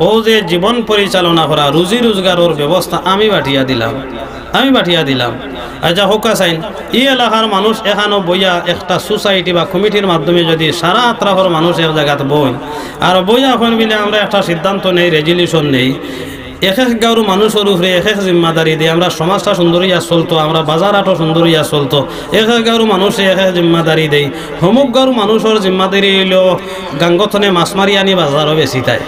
অউ যে জীবন পরিচালনা করা, রুজি রোজগারর ব্যবস্থা আমি বাটিয়া দিলাম, আমি বাটিয়া দিলাম। আচ্ছা, কউক্কা চাইন, ই এলাকার মানুষ এখানো বইয়া একটা সোসাইটি বা কমিটির মাধ্যমে যদি সারা আতরাফর মানুষ এক জাগাত বইন, আর বইয়া কইন বিলে আমরা একটা সিদ্ধান্ত নেই, রেজুলিউশন নেই, এক এক গাঁওর মানুষর উপরে এক এক জিম্মাদারি দেই, আমরা সমাজটা সুন্দর অইয়া চলতো, আমরা বাজার হাটও সুন্দর অইয়া চলতো, এক এক গাঁওর মানুষে এক এক জিম্মাদারি দেই। হমুক গাঁওর মানুষর জিম্মাদারি অইলো গাঙ্গতনে মাছ মারি আনি বাজারো বেচিতায়।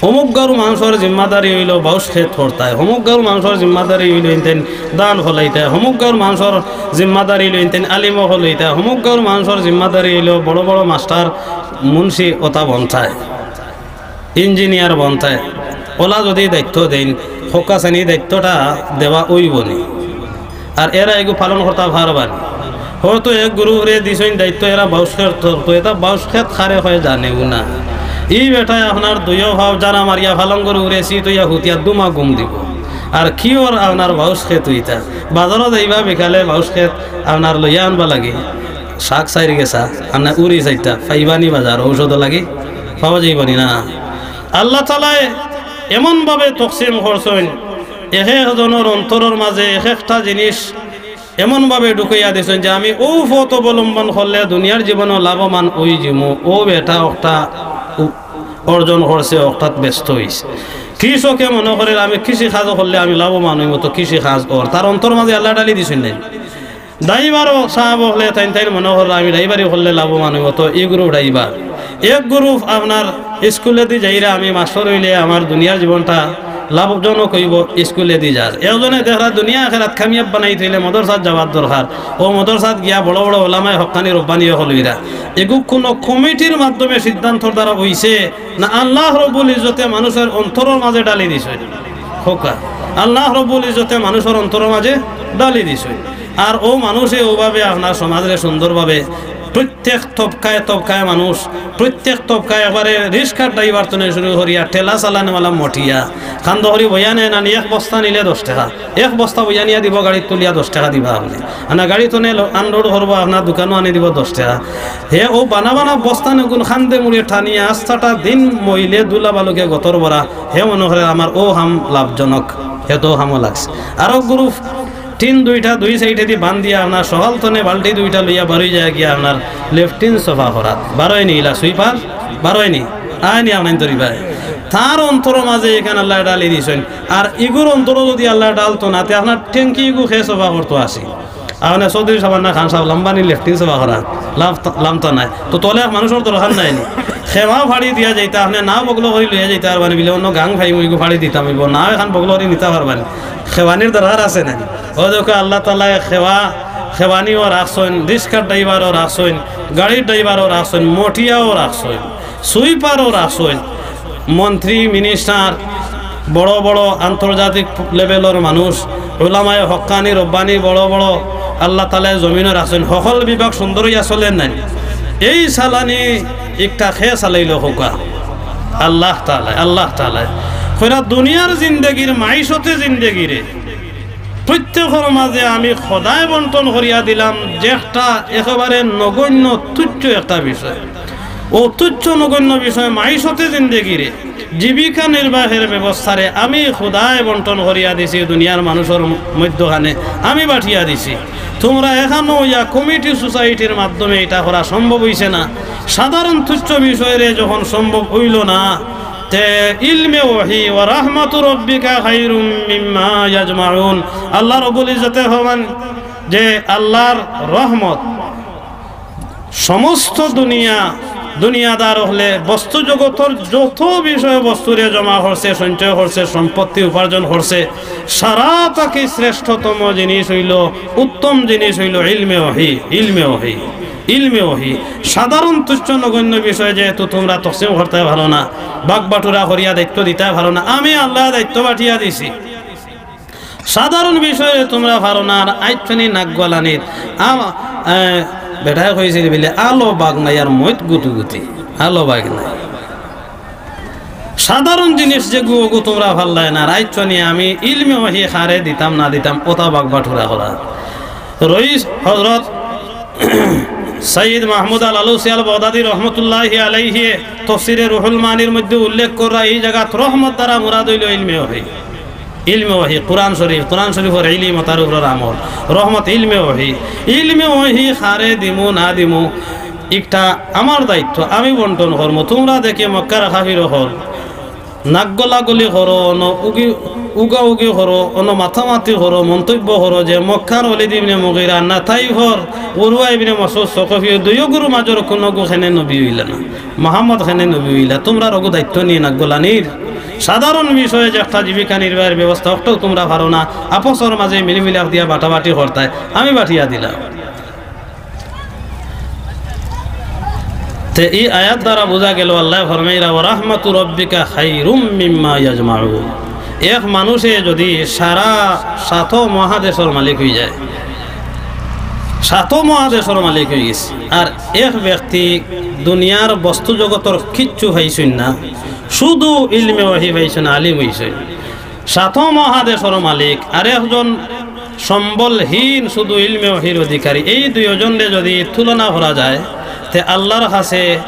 হমুক গাঁওর মানুষর জিম্মাদারি অইলো বাউশ খেত করতায়। হমুক গাঁওর মানুষর জিম্মাদারি অইলো ইনতেন ধান ফলাইতায়। হমুক গাঁওর মানুষর জিম্মাদারি অইলো ইনতেন আলিমও ফলাইতায়। হমুক গাঁওর মানুষর জিম্মাদারি অইলো বড় বড় মাস্টার, মুন্সি অতা বনতায়। ইঞ্জিনিয়ার বনতায়, অলা যুদি দায়িত্ব দেইন, হক্কা শ্রেণী দায়িত্বটা দেওয়া অইবো নি? আর এরা এগু পালন করতা পারবা নি? হয়তো এক গ্রুপরে দিছইন দায়িত্ব, এরা বাউশ খেত ধরতো, এটা বাউশ খেত কারে কয় জানেউ না। ই বেটায় আপনার দুইও পাও জারা মারিয়া পালঙ্গর উপরে সিট অইয়া হুতিয়া দুমা ঘুম দিবো। আর কিওর আপনার বাউশ খেত অইতা? বাজারো যাইবা বিকালে বাউশ খেত আপনার লইয়া আনবা লাগি। শাক চাইর গেছা, আর না উরি চাইরটা, পাইবা নি বাজার ঔষধ লাগি? পাওয়া যাইবো নি না। আল্লাহ তাআলায় এমনভাবে তকসিম করছইন, এক একজনর অন্তরর মাঝে এক একটা জিনিস এমনভাবে ঢুকাইয়া দিছইন যে আমি অউ পথ অবলম্বন করলে দুনিয়ার জীবনো লাভবান অইযিমু। অউ বেটা অকটা উ-, অর্জন করছে, অকটাত ব্যস্ত অইছে। কৃষকে মনো করের আমি কৃষি কাজ করলে আমি লাভবান অইমু, তো কৃষি কাজ অর। তার অন্তর মাঝে আল্লায় ডালি দিছইন নাই। ড্রাইভারও সাব অকলে তাইন তাইন মনো কররা আমি ড্রাইভারি করলে লাভবান অইমু, তো ই গ্রুপ ড্রাইভার। এক গ্রুপ আপনার স্কুলেদি যাইরা আমি মাস্টর অইলে আমার দুনিয়ার জীবনটা লাভজনক অইবো, স্কুলেদি যার। একজনে দেখরা দুনিয়া আখেরাত কামিয়াব বানাইতে অইলে মাদ্রাসাত যাওয়ার দরকার। অউ মাদ্রাসাত গিয়া বড় বড় উলামায়ে হক্কানি রব্বানি অকল অইরা। এগু কুনু কমিটির মাধ্যমে সিদ্ধান্তর দ্বারা অইছে না, আল্লাহ রব্বুল ইজ্জতে মানুষর অন্তরর মাঝে ডালি দিছইন। হক্কা, আল্লাহ রব্বুল ইজ্জতে মানুষর অন্তরর মাঝে ডালি দিছইন। আর অউ মানুষে অউভাবে আপনার সমাজরে সুন্দরভাবে প্রত্যেক তবকায় তবকায় মানুষ, প্রত্যেক তবকায় একবারে রিক্সার ড্রাইভার তনে শুরু করিয়া ঠেলা চালানেওয়ালা মটিয়া, কান্দো করি বইয়া নেয় না নি, এক বস্তা নিলে দশ টেকা, এক বস্তা বইয়া নিয়া দিবো, গাড়িত তুলিয়া দশ টেকা দিবা আপনে। আনা গাড়ি তনে লো-, আনলোড করবো, আপনার দোকানো আনি দিবো দশ টেকা। হে অউ বানা বানা বস্তা নেগুন কান্দে মুড়ে টানিয়া আস্তাটা দিন মইলে ধুলা বালুকে গতর ভরা, হে মনো করে আমার অউ কাম লাভজনক, হে তো কামও লাগছে। আরো গ্রুপ টিন দুইটা দুই সাইডেদি বান্ধিয়া আপনার সকাল তনে বালটি দুইটা লইয়া বারই যায় গিয়া আপনার লেট্রিন সাফা করাত। বারইনি ইলা সুইপার, বারইনি, আয়নি আপনাইন তরিবায়। তার অন্তরর মাঝে ইখান আল্লায় ডালি দিছইন। আর ইগুর অন্তরো যুদি আল্লায় ডালতো না, তে আপনার ট্যাঙ্কি ইগু কে সাফা করতো আসি? আপনে চৌধুরী সাব না খান সাব, লাম্বানি লেট্রিন সাফা করা, লাভ তো, লাভ তো নাই। তো তলে এক মানুষর দরকার নাই নি? খেওয়া ফাড়ি দিয়া যাইতা, আপনে না বগলো করি লইয়া যাইতা পারবানি, বিলে অন্য গাং ফাইমু, ইগু ফাড়ি দিতাম অইবো, না এখান বগলো করি নিতা পারবানি। খেওয়ানির দরকার আছে না? অউ দেখো আল্লাহ তাআলায় খেওয়া, খেওয়ানিও রাখছইন, রিক্সার ড্রাইভারও রাখছইন, গাড়ির ড্রাইভারও রাখছইন, মটিয়াও রাখছইন, সুইপারও রাখছইন, মন্ত্রী, মিনিস্টার, বড় বড় আন্তর্জাতিক লেভেলর মানুষ, উলামায়ে হক্কানি, রব্বানি, বড় বড় আল্লাহ তাআলায় জমিনো রাখছইন, হকল বিভাগ সুন্দর অইয়া চলের নায়। এই চালানি একটা কে চালাইলো কউক্কা? আল্লাহ তাআলায়, আল্লাহ তাআলায়। কইরা দুনিয়ার জিন্দেগির মাইশতে জিন্দেগিরে প্রত্যেকর মাঝে আমি খোদায় বন্টন করিয়া দিলাম, যেটা একেবারে নগণ্য তুচ্ছ একটা বিষয়। অউ তুচ্ছ নগণ্য বিষয় মাইশতে জিন্দেগিরে, জীবিকা নির্বাহের ব্যবস্থারে আমি খোদায় বন্টন করিয়া দিছি, দুনিয়ার মানুষর মধ্যখানে আমি বাটিয়া দিছি। তুমরা এখানো ইয়া কমিটি সোসাইটির মাধ্যমে ইটা করা সম্ভব অইছে না। সাধারণ তুচ্ছ বিষয়রে যখন সম্ভব অইলো না, তে ইলমে ওহী, "ওয়া রাহমাতু রাব্বিকা খায়রুম মিম্মা ইয়াজমাউন।" আল্লাহ রব্বুল ইজ্জতে ফরমান যে আল্লাহর রহমত সমস্ত দুনিয়া, দুনিয়াদার অকলে বস্তু জগতর যত বিষয় বস্তুরে জমা করছে, সঞ্চয় করছে, সম্পত্তি উপার্জন করছে, সারা থাকি শ্রেষ্ঠতম জিনিস অইলো, উত্তম জিনিস অইলো ইলমে ওহী, ইলমে ওহী, ইলমে ওহী। সাধারণ তুচ্ছ নগণ্য বিষয় যেহেতু তুমরা তকসিম করতায় পারো না, ভাগ বাটুরা করিয়া দায়িত্ব দিতায় পারো না, আমি আল্লায় দায়িত্ব বাটিয়া দিছি। সাধারণ বিষয়ে তুমরা পারো না, আর আইচ্ছনি নাক গলানিত। আম-, এ, বেটায় কইছিল বুলে, "আলো বাগ নাই আর মইত গুতুগুতি।" আলো বাগ নাই। সাধারণ জিনিস যেগু অগু তুমরা পারলায় না, আর আইচ্ছনি আমি ইলমে ওহী কারে দিতাম না দিতাম, অতা ভাগ বাটুরা করা। রইস হযরত সাইয়্যিদ মাহমুদ আল আলুসি আল বাগদাদী রহমতুল্লাহি আলাইহি তফসিরে রুহুল মানির মধ্যে উল্লেখ করা, এই জাগাত রহমত দ্বারা মুরাদ অইলো ইলমে ওহী। ইলমে ওহী, কোরআন শরীফ, কোরআন শরীফর ইলিম, তার উপর আমল। রহমত ইলমে ওহী। ইলমে ওহী কারে দিমু না দিমু, ইকটা আমার দায়িত্ব, আমি বন্টন করমু। তুমরা দেখি মক্কার কাফির অকল নাক গলাগলি করো, অনো উগি-, উগাউগি করো, অনো মাতামাতি করো, মন্তব্য করো যে মক্কার ওলিদ ইবনে মুগিরা না তাইফর উরওয়া ইবনে মাসউদ সকফি, দুইওগুর মাজর কুনুগু কেনে নবী অইলা না, মোহাম্মদ কেনে নবী অইলা। তুমরার অগু দায়িত্ব নি নাক গলানির। সাধারণ বিষয়ে যে একটা জীবিকা নির্বাহের ব্যবস্থা, অকটাও তুমরা পারো না, আপসর মাঝে মিলিমিলাপ দিয়া বাটাবাটি করতায়, আমি বাটিয়া দিলাম। তে ই আয়াত দ্বারা বুঝা গেল, আল্লায় ফরমাইরা, "ওয়া রাহমাতু রাব্বিকা খাইরুম মিম্মা ইয়াজমাউন।" এক মানুষে যদি সারা সাত মহাদেশর মালিক অই যায়, সাত মহাদেশর মালিক অই গেছে, আর এক ব্যক্তি দুনিয়ার বস্তু জগতর কিচ্ছু পাইছইন না, শুধু ইলমে ওহী পাইছইন, আলিম অইছইন, সাত মহাদেশর মালিক, আর একজন সম্বলহীন শুধু ইলমে ওহীর অধিকারী, এই দুইজনরে যদি তুলনা করা যায়, তে আল্লার কাছে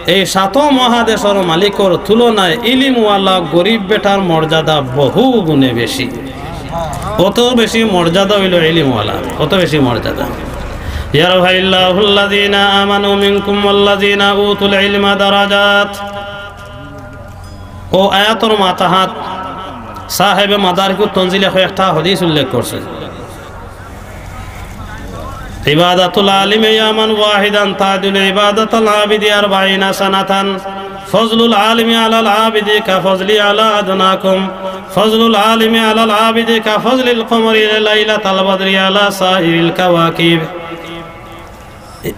এই সাত মহাদেশর মালিকর তুলনায় ইলিমওয়ালা গরিব বেটার মর্যাদা বহু গুণে বেশি। অত বেশি মর্যাদা অইলো ইলিমওয়ালা, অত বেশি মর্যাদা। ইয়ারফাইল্লাহুল্লাযীনা আমানু মিনকুম ওয়াল্লাযীনা উতুল ইলমা দারাজাত। অউ আয়াতর মাতাহাত সাহেবে মাদারিকুত তনজিলে কয়েকটা হাদিস উল্লেখ করছইন। ইবাদাতুল আলিমি ইয়াওমান ওয়াহিদান তাদিলু ইবাদাতাল আবিদি আরবাঈনা সানাতান। ফজলুল আলিমি আলাল আবিদি কাফজলি আলা আদনাকুম। ফজলুল আলিমি আলাল আবিদি কাফজলিল কমরি লাইলাতাল বদরি আলা সাইরিল কাওয়াকিব।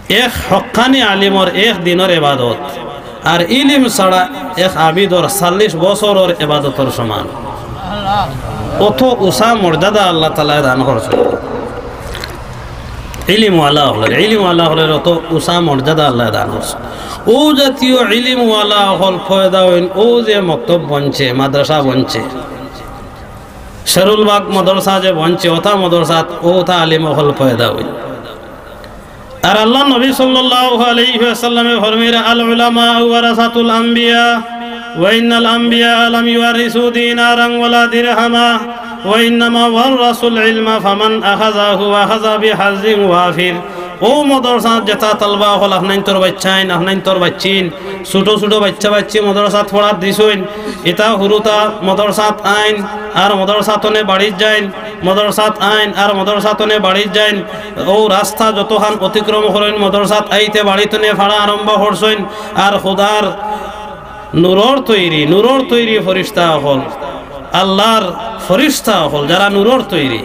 এক হক্কানি আলিমর এক দিনর এবাদত আর ইলিম ছাড়া এক আবিদর চল্লিশ বছরর এবাদতর সমান। অত উচা মর্যাদা আল্লাহ তাআলায় দান করছইন। ইলিমওয়ালা অকলরে, ইলিমওয়ালা অকলরে অত উচা মর্যাদা আল্লায় দান করছইন। অউ জাতীয় ইলিমওয়ালা অকল পয়দা অইন, অউ যে মক্তব বনছে, মাদ্রাসা বনছে, শেরুল বাগ মাদ্রাসা যে বনছে, অতা মাদ্রাসাত অতা আলিম অকল পয়দা অইন। আর আল্লার নবী সাল্লাল্লাহু আলাইহি ওয়াসাল্লামে ফরমাইরা, "আল উলামা ওয়ারাসাতুল আম্বিয়া, ওয়া ইন্নাল আম্বিয়া লাম ইউয়ারিসু দিনারান ওয়ালা দিরহামা, ওয়া ইন্নামা ওয়ারাসুল ইলমা ফামান আখাযাহু আখাযা বিহাজ্জিন ওয়াফির।" অউ মাদ্রাসাত যেতা তালবা অকল আফনাইন্তর বাইচ্চাইন, আফনাইন্তর বাইচ্চিন, ছোট ছোট বাইচ্চা বাইচ্চি মাদ্রাসাত পড়াত দিছইন, ইতা হুরুতা মাদ্রাসাত আইন আর মাদ্রাসা তনে বাড়িত যাইন, মাদ্রাসাত আইন আর মাদ্রাসা তনে বাড়িত যাইন। অউ রাস্তা যতখান অতিক্রম করইন, মাদ্রাসাত আইতে বাড়ি তনে পড়া আরম্ভ করছইন। আর খুদার নূরর তৈরি, নূরর তৈরি ফিরিস্তা অকল, আল্লার ফিরিস্তা অকল, যারা নূরর তৈরি,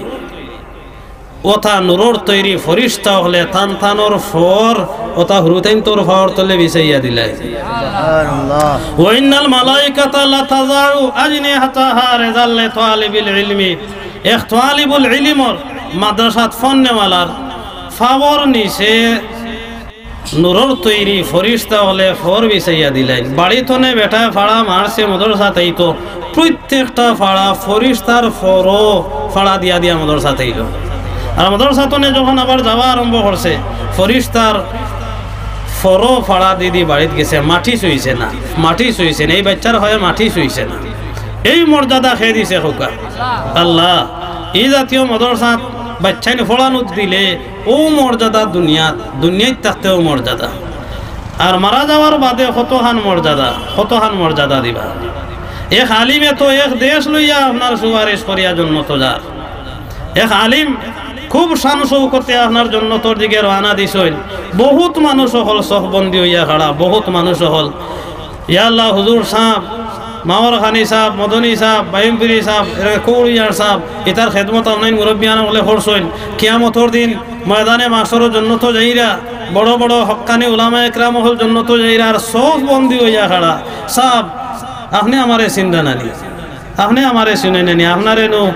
অতা নূরর তৈরি ফিরিস্তা অকলে তান তানর ফর অতা হুরুতাইন্তর ফাওর তলে বিছাইয়া দিলাইন। সুবহানাল্লাহ। "ওয়া ইন্নাল মালাইকাতা লাতাযাউ আজনিহাতাহা রিজাল লিতালিবিল ইলমি।" এক তালিবুল ইলমর, মাদ্রাসাত পড়নেওয়ালার ফাওর নিচে নূরর তৈরি ফিরিস্তা অকলে ফর বিছাইয়া দিলাইন। বাড়ি তনে বেটায় ফাড়া মারছে, মাদ্রাসাত আইতো, প্রত্যেকটা ফাড়া ফিরিস্তার ফরো ফাড়া দিয়া দিয়া মাদ্রাসাত আইলো। আর মাদ্রাসা তনে যখন আবার যাওয়া আরম্ভ করছে, ফিরিস্তার ফরো ফাড়া দি দি বাড়িত গেছে, মাটি ছুইছে না, মাটি ছুইছে না। এই বাইচ্চার অয় মাটি ছুইছে না। এই মর্যাদা কে দিছে কউক্কা? আল্লাহ। ই জাতীয় মাদ্রাসাত বাইচ্চাইন পড়ানিত দিলে অউ মর্যাদা দুনিয়াত, দুনিয়াত থাকতে অউ মর্যাদা। আর মারা যাওয়ার বাদে কতখান মর্যাদা, কতখান মর্যাদা দিবা। এক আলিমে তো এক দেশ লইয়া আফনার সুপারিশ করিয়া জন্নতো যার। এক আলিম খুব শান শৌকতে আফনার জন্নতর দিকে রওয়ানা দিছইন। বহুত মানুষ অকল সফবন্দি অইয়া খাড়া, বহুত মানুষ অকল, "ইয়া আল্লাহ, হুজুর সাব, মাওয়ার খানি সাব, মদনী সাব, বাইমপুরি সাব, এরা কৌড়িয়ার সাব, ইতার খেদমত আফনাইন মুরব্বিয়ান অকলে করছইন। কিয়ামতর দিন ময়দানে মাশরো জন্নতো যাইরা, বড় বড় হক্কানি উলামা একরাম অকল জন্নতো যাইরা, আর সফবন্দি অইয়া খাড়া। সাব, আফনে আমারে চিনরা নানি? আফনে আমারে চিনইন নানি? আফনারে নু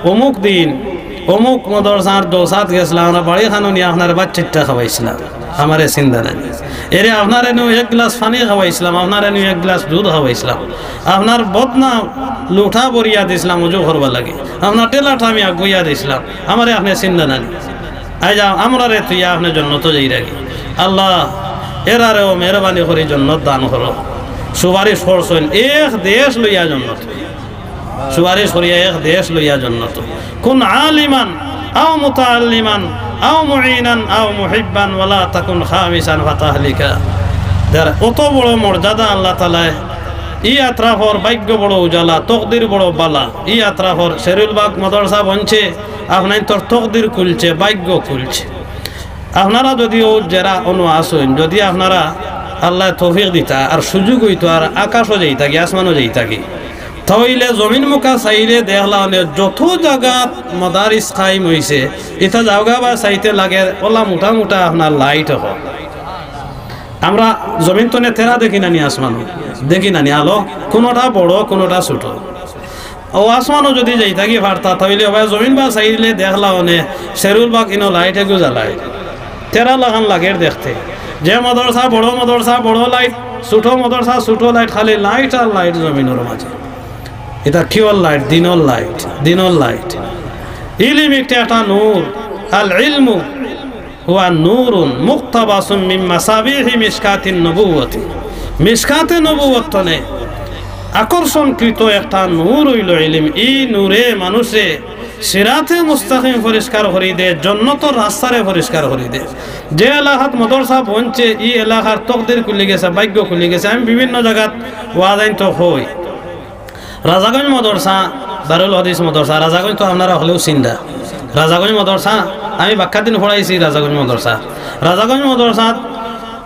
অমুক দিন অমুক মাদ্রাসার জলসাত গেছলাম, আমরা বাড়ি খানো নিয়া আফনারে ভাত চাইট্টা খাওয়াইছলাম, আমারে চিনরা নানি? এরে আফনারে নু এক গ্লাস পানি খাওয়াইছলাম, আফনারে নু এক গ্লাস দুধ খাওয়াইছলাম, আফনার বদনা লুঠা ভরিয়া দিছলাম উজু করবার লাগি, আফনার ঠেলাটা আমি আগুইয়া দিছলাম, আমারে আফনে চিনরা নানি?" আইজ আ-, আমরারে থুইয়া আফনে জন্নতো যাইরাগি। আল্লাহ, এরারেও মেহেরবানি করি জন্নত দান করো। সুপারিশ করছইন এক দেশ লইয়া জন্নত। সুপারিশ করিয়া এক দেশ লইয়া জন্নত। কুন আলিমান আও মুতাআল্লিমান আও মুঈনান আও মুহিব্বান ওয়ালা তাকুন খামিসান ফাতাহলিকা। যার অত বড় মর্যাদা আল্লাহ তাআলায়, ই আতরাফর ভাগ্য বড় উজালা, তকদির বড় বালা। ই আতরাফর শেরুল বাগ মাদ্রাসা বনছে, আফনাইন্তর তকদির খুলছে, ভাগ্য খুলছে। আফনারা যুদি অউ যেরা অনো আছইন, যুদি আফনারা আল্লায় তৌফিক দিতা আর সুযোগ অইতো আর আকাশো যাইতাগি, আসমানো যাইতাগি, তা অইলে জমিন মুখা চাইলে দেখলা অনে যত জাগাত মাদারিস কায়েম অইছে, ইতা জাগা বা চাইতে লাগে অলা মুটা মুটা আফনার লাইট অকল। আমরা জমিন তনে তেরা দেখি না নি, আসমানো দেখি না নি, আলো কোনোটা বড়, কোনোটা ছোট। অউ আসমানো যুদি যাইতা গি পারতা, তা অইলে অবায় জমিন বায় চাইলে দেখলা অনে, শেরুল বাগ ইনো লাইট এগু জ্বালায়, তেরা লাখান লাগের দেখতে। যে মাদ্রাসা বড় মাদ্রাসা বড় লাইট, ছোট মাদ্রাসা ছোট লাইট, খালি লাইট আর লাইট জমিনর মাঝে। ইতা কিওর লাইট? দিনর লাইট, দিনর লাইট। ইলিম একটা, একটা নূর। আল ইলমু হুয়া নূরুন মুক্তাবাসুন মিন মাসাবিহি মিশকাতিন নবুওয়াতি। মিশকাতে নবুওয়াত তনে আকর্ষণকৃত একটা নূর অইলো ইলিম। ই নূরে মানুষে সিরাতে মুস্তাকিম পরিষ্কার করি দে, জন্নতর রাস্তারে পরিষ্কার করি দে। যে এলাকাত মাদ্রাসা বনছে, ই এলাকার তকদির খুলি গেছে, ভাগ্য খুলি গেছে। আমি বিভিন্ন জাগাত ওয়াজ আইন তো কই, রাজাগঞ্জ মাদ্রাসা, দারুল হাদিস মাদ্রাসা, রাজাগঞ্জ তো আপনারা হকলেউ চিনরা। রাজাগঞ্জ মাদ্রাসা, আমি বাক্কা দিন পড়াইছি রাজাগঞ্জ মাদ্রাসা। রাজাগঞ্জ মাদ্রাসাত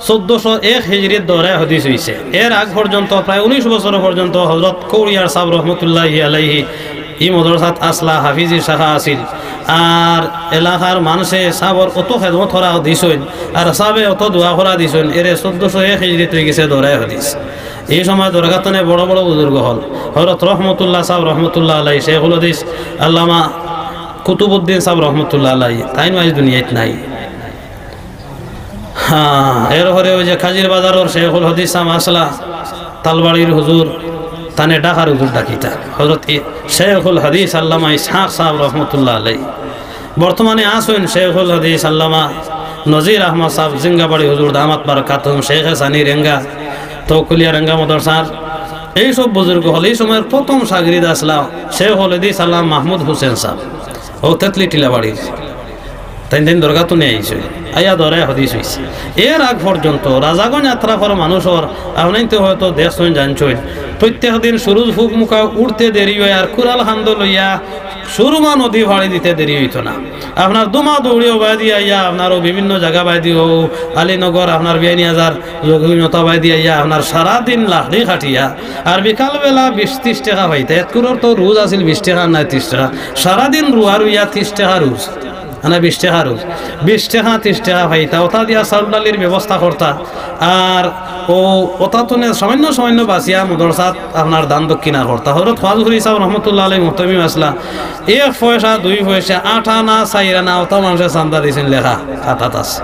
চৌদ্দশো এক হিজরিত দৌরায়ে হাদিস অইছে। এর আগ পর্যন্ত প্রায় উনিশ বছর পর্যন্ত হজরত কৌড়িয়ার সাব রহমতুল্লাহি আলাইহি ই মাদ্রাসাত আছলা, হাফিজি শাখা আছিল। আর এলাকার মানষে সাবর অত খেদমত করা দিছইন, আর সাবে অত দোয়া করা দিছইন, এরে চৌদ্দশো এক হিজরিত অইগেছে দৌরায়ে হাদিস। ই সময় দরগা তনে বড় বড় বুজুর্গ অকল, হজরত রহমতুল্লাহ সাব রহমতুল্লাহ আলাইহি, শেখুল হাদিস আল্লামা কুতুবউদ্দিন সাব রহমতুল্লাহ আলাইহি, তাইন আইজ দুনিয়াত নাই। হ্যাঁ, এরপরে অউ যে কাজির বাজারর শেখুল হাদিস সাব আছলা, তালবাড়ির হুজুর, তানে ঢাকার হুজুর ডাকিতা। হজরত ই-, শেখুল হাদিস আল্লামা ইসহাক সাব রহমতুল্লাহ আলাইহি। বর্তমানে আছইন শেখুল হাদিস আল্লামা নজির আহমদ সাব জিঙ্গাবাড়ি হুজুর দামাত বারাকাতুহুম, শেখে সানি রেঙ্গা, তৌকুলিয়া রেঙ্গা মাদ্রাসার। এই সব বুজুর্গ অকল। এই সময়র প্রথম শাগরিদ আছলা শেখুল হাদিস আল্লামা মাহমুদ হুসেন সাব, অউ তেতলি টিলাবাড়ির। তাইন তাইন দরগা তনে আইছইন, আইয়া দৌরায়ে হাদিস অইছে। এর আগ পর্যন্ত রাজাগঞ্জ আতরাফর মানুষর, আপনাইন্তে হয়তো দেখছইন, জানছইন, প্রত্যেক দিন সুরুজ পুবমুখা উঠতে দেরি অয়, আর কুড়াল কান্দো লইয়া সুরমা নদী পাড়ি দিতে দেরি অইতো না। আপনার দুমা দৌড়ি অবায়দি আইয়া, আপনার অউ বিভিন্ন জাগা বায়দি, অউ আলীনগর, আপনার বিয়ানীবাজার, জগন্নাথ বায়দি আইয়া, আপনার সারাদিন লাকড়ি কাটিয়া, আর বিকালবেলা বিশ তিশ টেকা পাইতা। এতকুরর তো রুজ আছিল বিশ টেকা নায় তিশ টেকা, সারাদিন রুয়া রুইয়া তিশ টেকা রুজ। মানে বিশ টেকা রুজ, বিশ টেকা তিশ টেকা পাইতা, অতা দিয়া চাউল ডালির ব্যবস্থা করতা। আর অউ অতা তনে সামান্য সামান্য বাচিয়া মাদ্রাসাত আপনার দান দক্ষিণা করতা। হজরত খোয়াজপুরি সাব রহমতুল্লাহ আলাইহি মুহতামিম আছলা, এক পয়সা, দুই পয়সা, আট আনা, চাইর আনা, অতা মানষে চান্দা দিছইন, লেখা খাতাত আছে।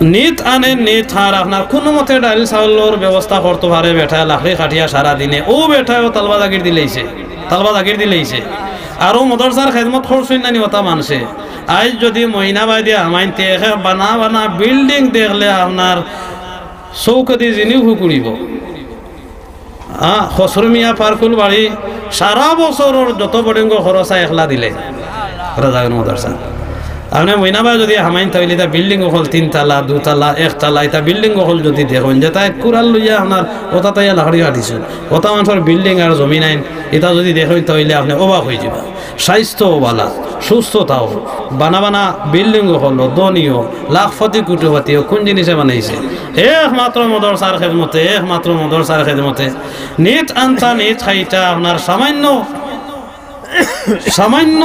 নিত আনে, নিত খার, আপনার কুনুমতে ডাইল চাউলর ব্যবস্থা করতো পারে বেটায়, লাকড়ি কাটিয়া সারা দিনে, অউ বেটায়ও তালবা জাগির দিলাইছে, তালবা জাগির দিলাইছে। আর অউ মাদ্রাসার খেদমত করছইন না নি অতা মানষে। আইজ যুদি মইনা বায়দি হামাইন্তে একে বানা বানা building দেখলে আপনার চউখদি জিনিউ ফুকুরিবো। আ, খসরু মিয়া পার্কুল বাড়ি সারা বছরর যত boarding খরচ অয় একলা দিলে রাজাগঞ্জ মাদ্রাসা। আপনে মইনা বায় যুদি হামাইন তা অইলে ইতা building অকল তিন তালা, দু তালা, এক তালা, ইতা building অকল যুদি দেখইন, যেতা কুড়াল লইয়া আপনার অতা তাইয়া লাকড়ি কাটিছইন, অতা মানষর building আর জমিন আইন, ইতা যুদি দেখইন তা অইলে আপনে অবাক অইযিবা। স্বাস্থ্যও বালা, সুস্থতাও, বানা বানা building অকল, ধনীও, লাখপতি কোটিপতিও, কুন জিনিসে বানাইছে? একমাত্র মাদ্রাসার খেদমতে, একমাত্র মাদ্রাসার খেদমতে। নিত আনতা, নিত খাইতা, আপনার সামান্য, সামান্য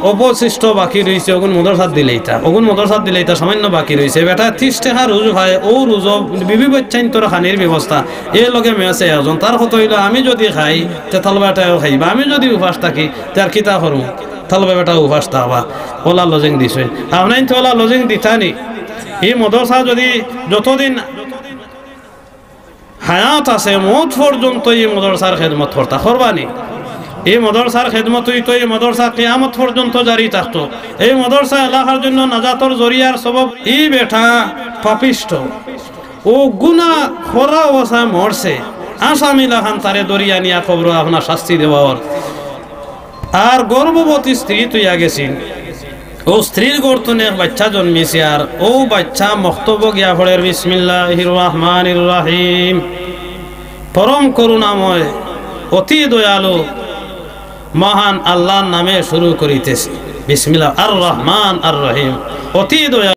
অবশিষ্ট বাকি রইছে, অগুন মাদ্রাসাত দিলাইতা, অগুন মাদ্রাসাত দিলাইতা, সামান্য বাকি রইছে। বেটায় তিশ টেকা রুজ পায়, অউ রুজো বিবি বাইচ্চাইন্তর খানির ব্যবস্থা, এর লগে মেসে একজন, তার কথা অইলো, আমি যুদি খাই, তে তালবা বেটায়ও খাইবা, আমি যুদি উপাস থাকি, তে আর কিতা করমু? তালবা বেটায়ও উপাস থাকবা। অলা lodging দিছইন, আপনাইন্তে অলা lodging দিতা নি? ই মাদ্রাসা যুদি যতদিন হায়াত আছে, মউত পর্যন্ত ই মাদ্রাসার খেদমত করতা, করবা নি? ই মাদ্রাসার খেদমত অইতো, ই মাদ্রাসা কিয়ামত পর্যন্ত জারি থাকতো। এই মাদ্রাসা এলাকার জন্য নাজাতর জরিয়ার সবব। ই বেটা পাপিষ্ঠ, অউ গুনা করা অবস্থায় মরছে, আসামি লাখান তারে ধরিয়া নিয়া কবরো আপনার শাস্তি দেওয়া অর। আর গর্ভবতী স্ত্রী থইয়া গেছিল, অউ স্ত্রীর গর্ভ তনে এক বাইচ্চা জন্মিছে, আর অউ বাইচ্চা মক্তবো গিয়া পড়ের, "বিসমিল্লাহির রহমানির রহিম।" পরম করুণাময়, অতি দয়ালু, মহান আল্লাহর নামে শুরু করিতেছি। বিসমিল্লাহ, আর রহমান আর রহিম, অতি দয়ালু।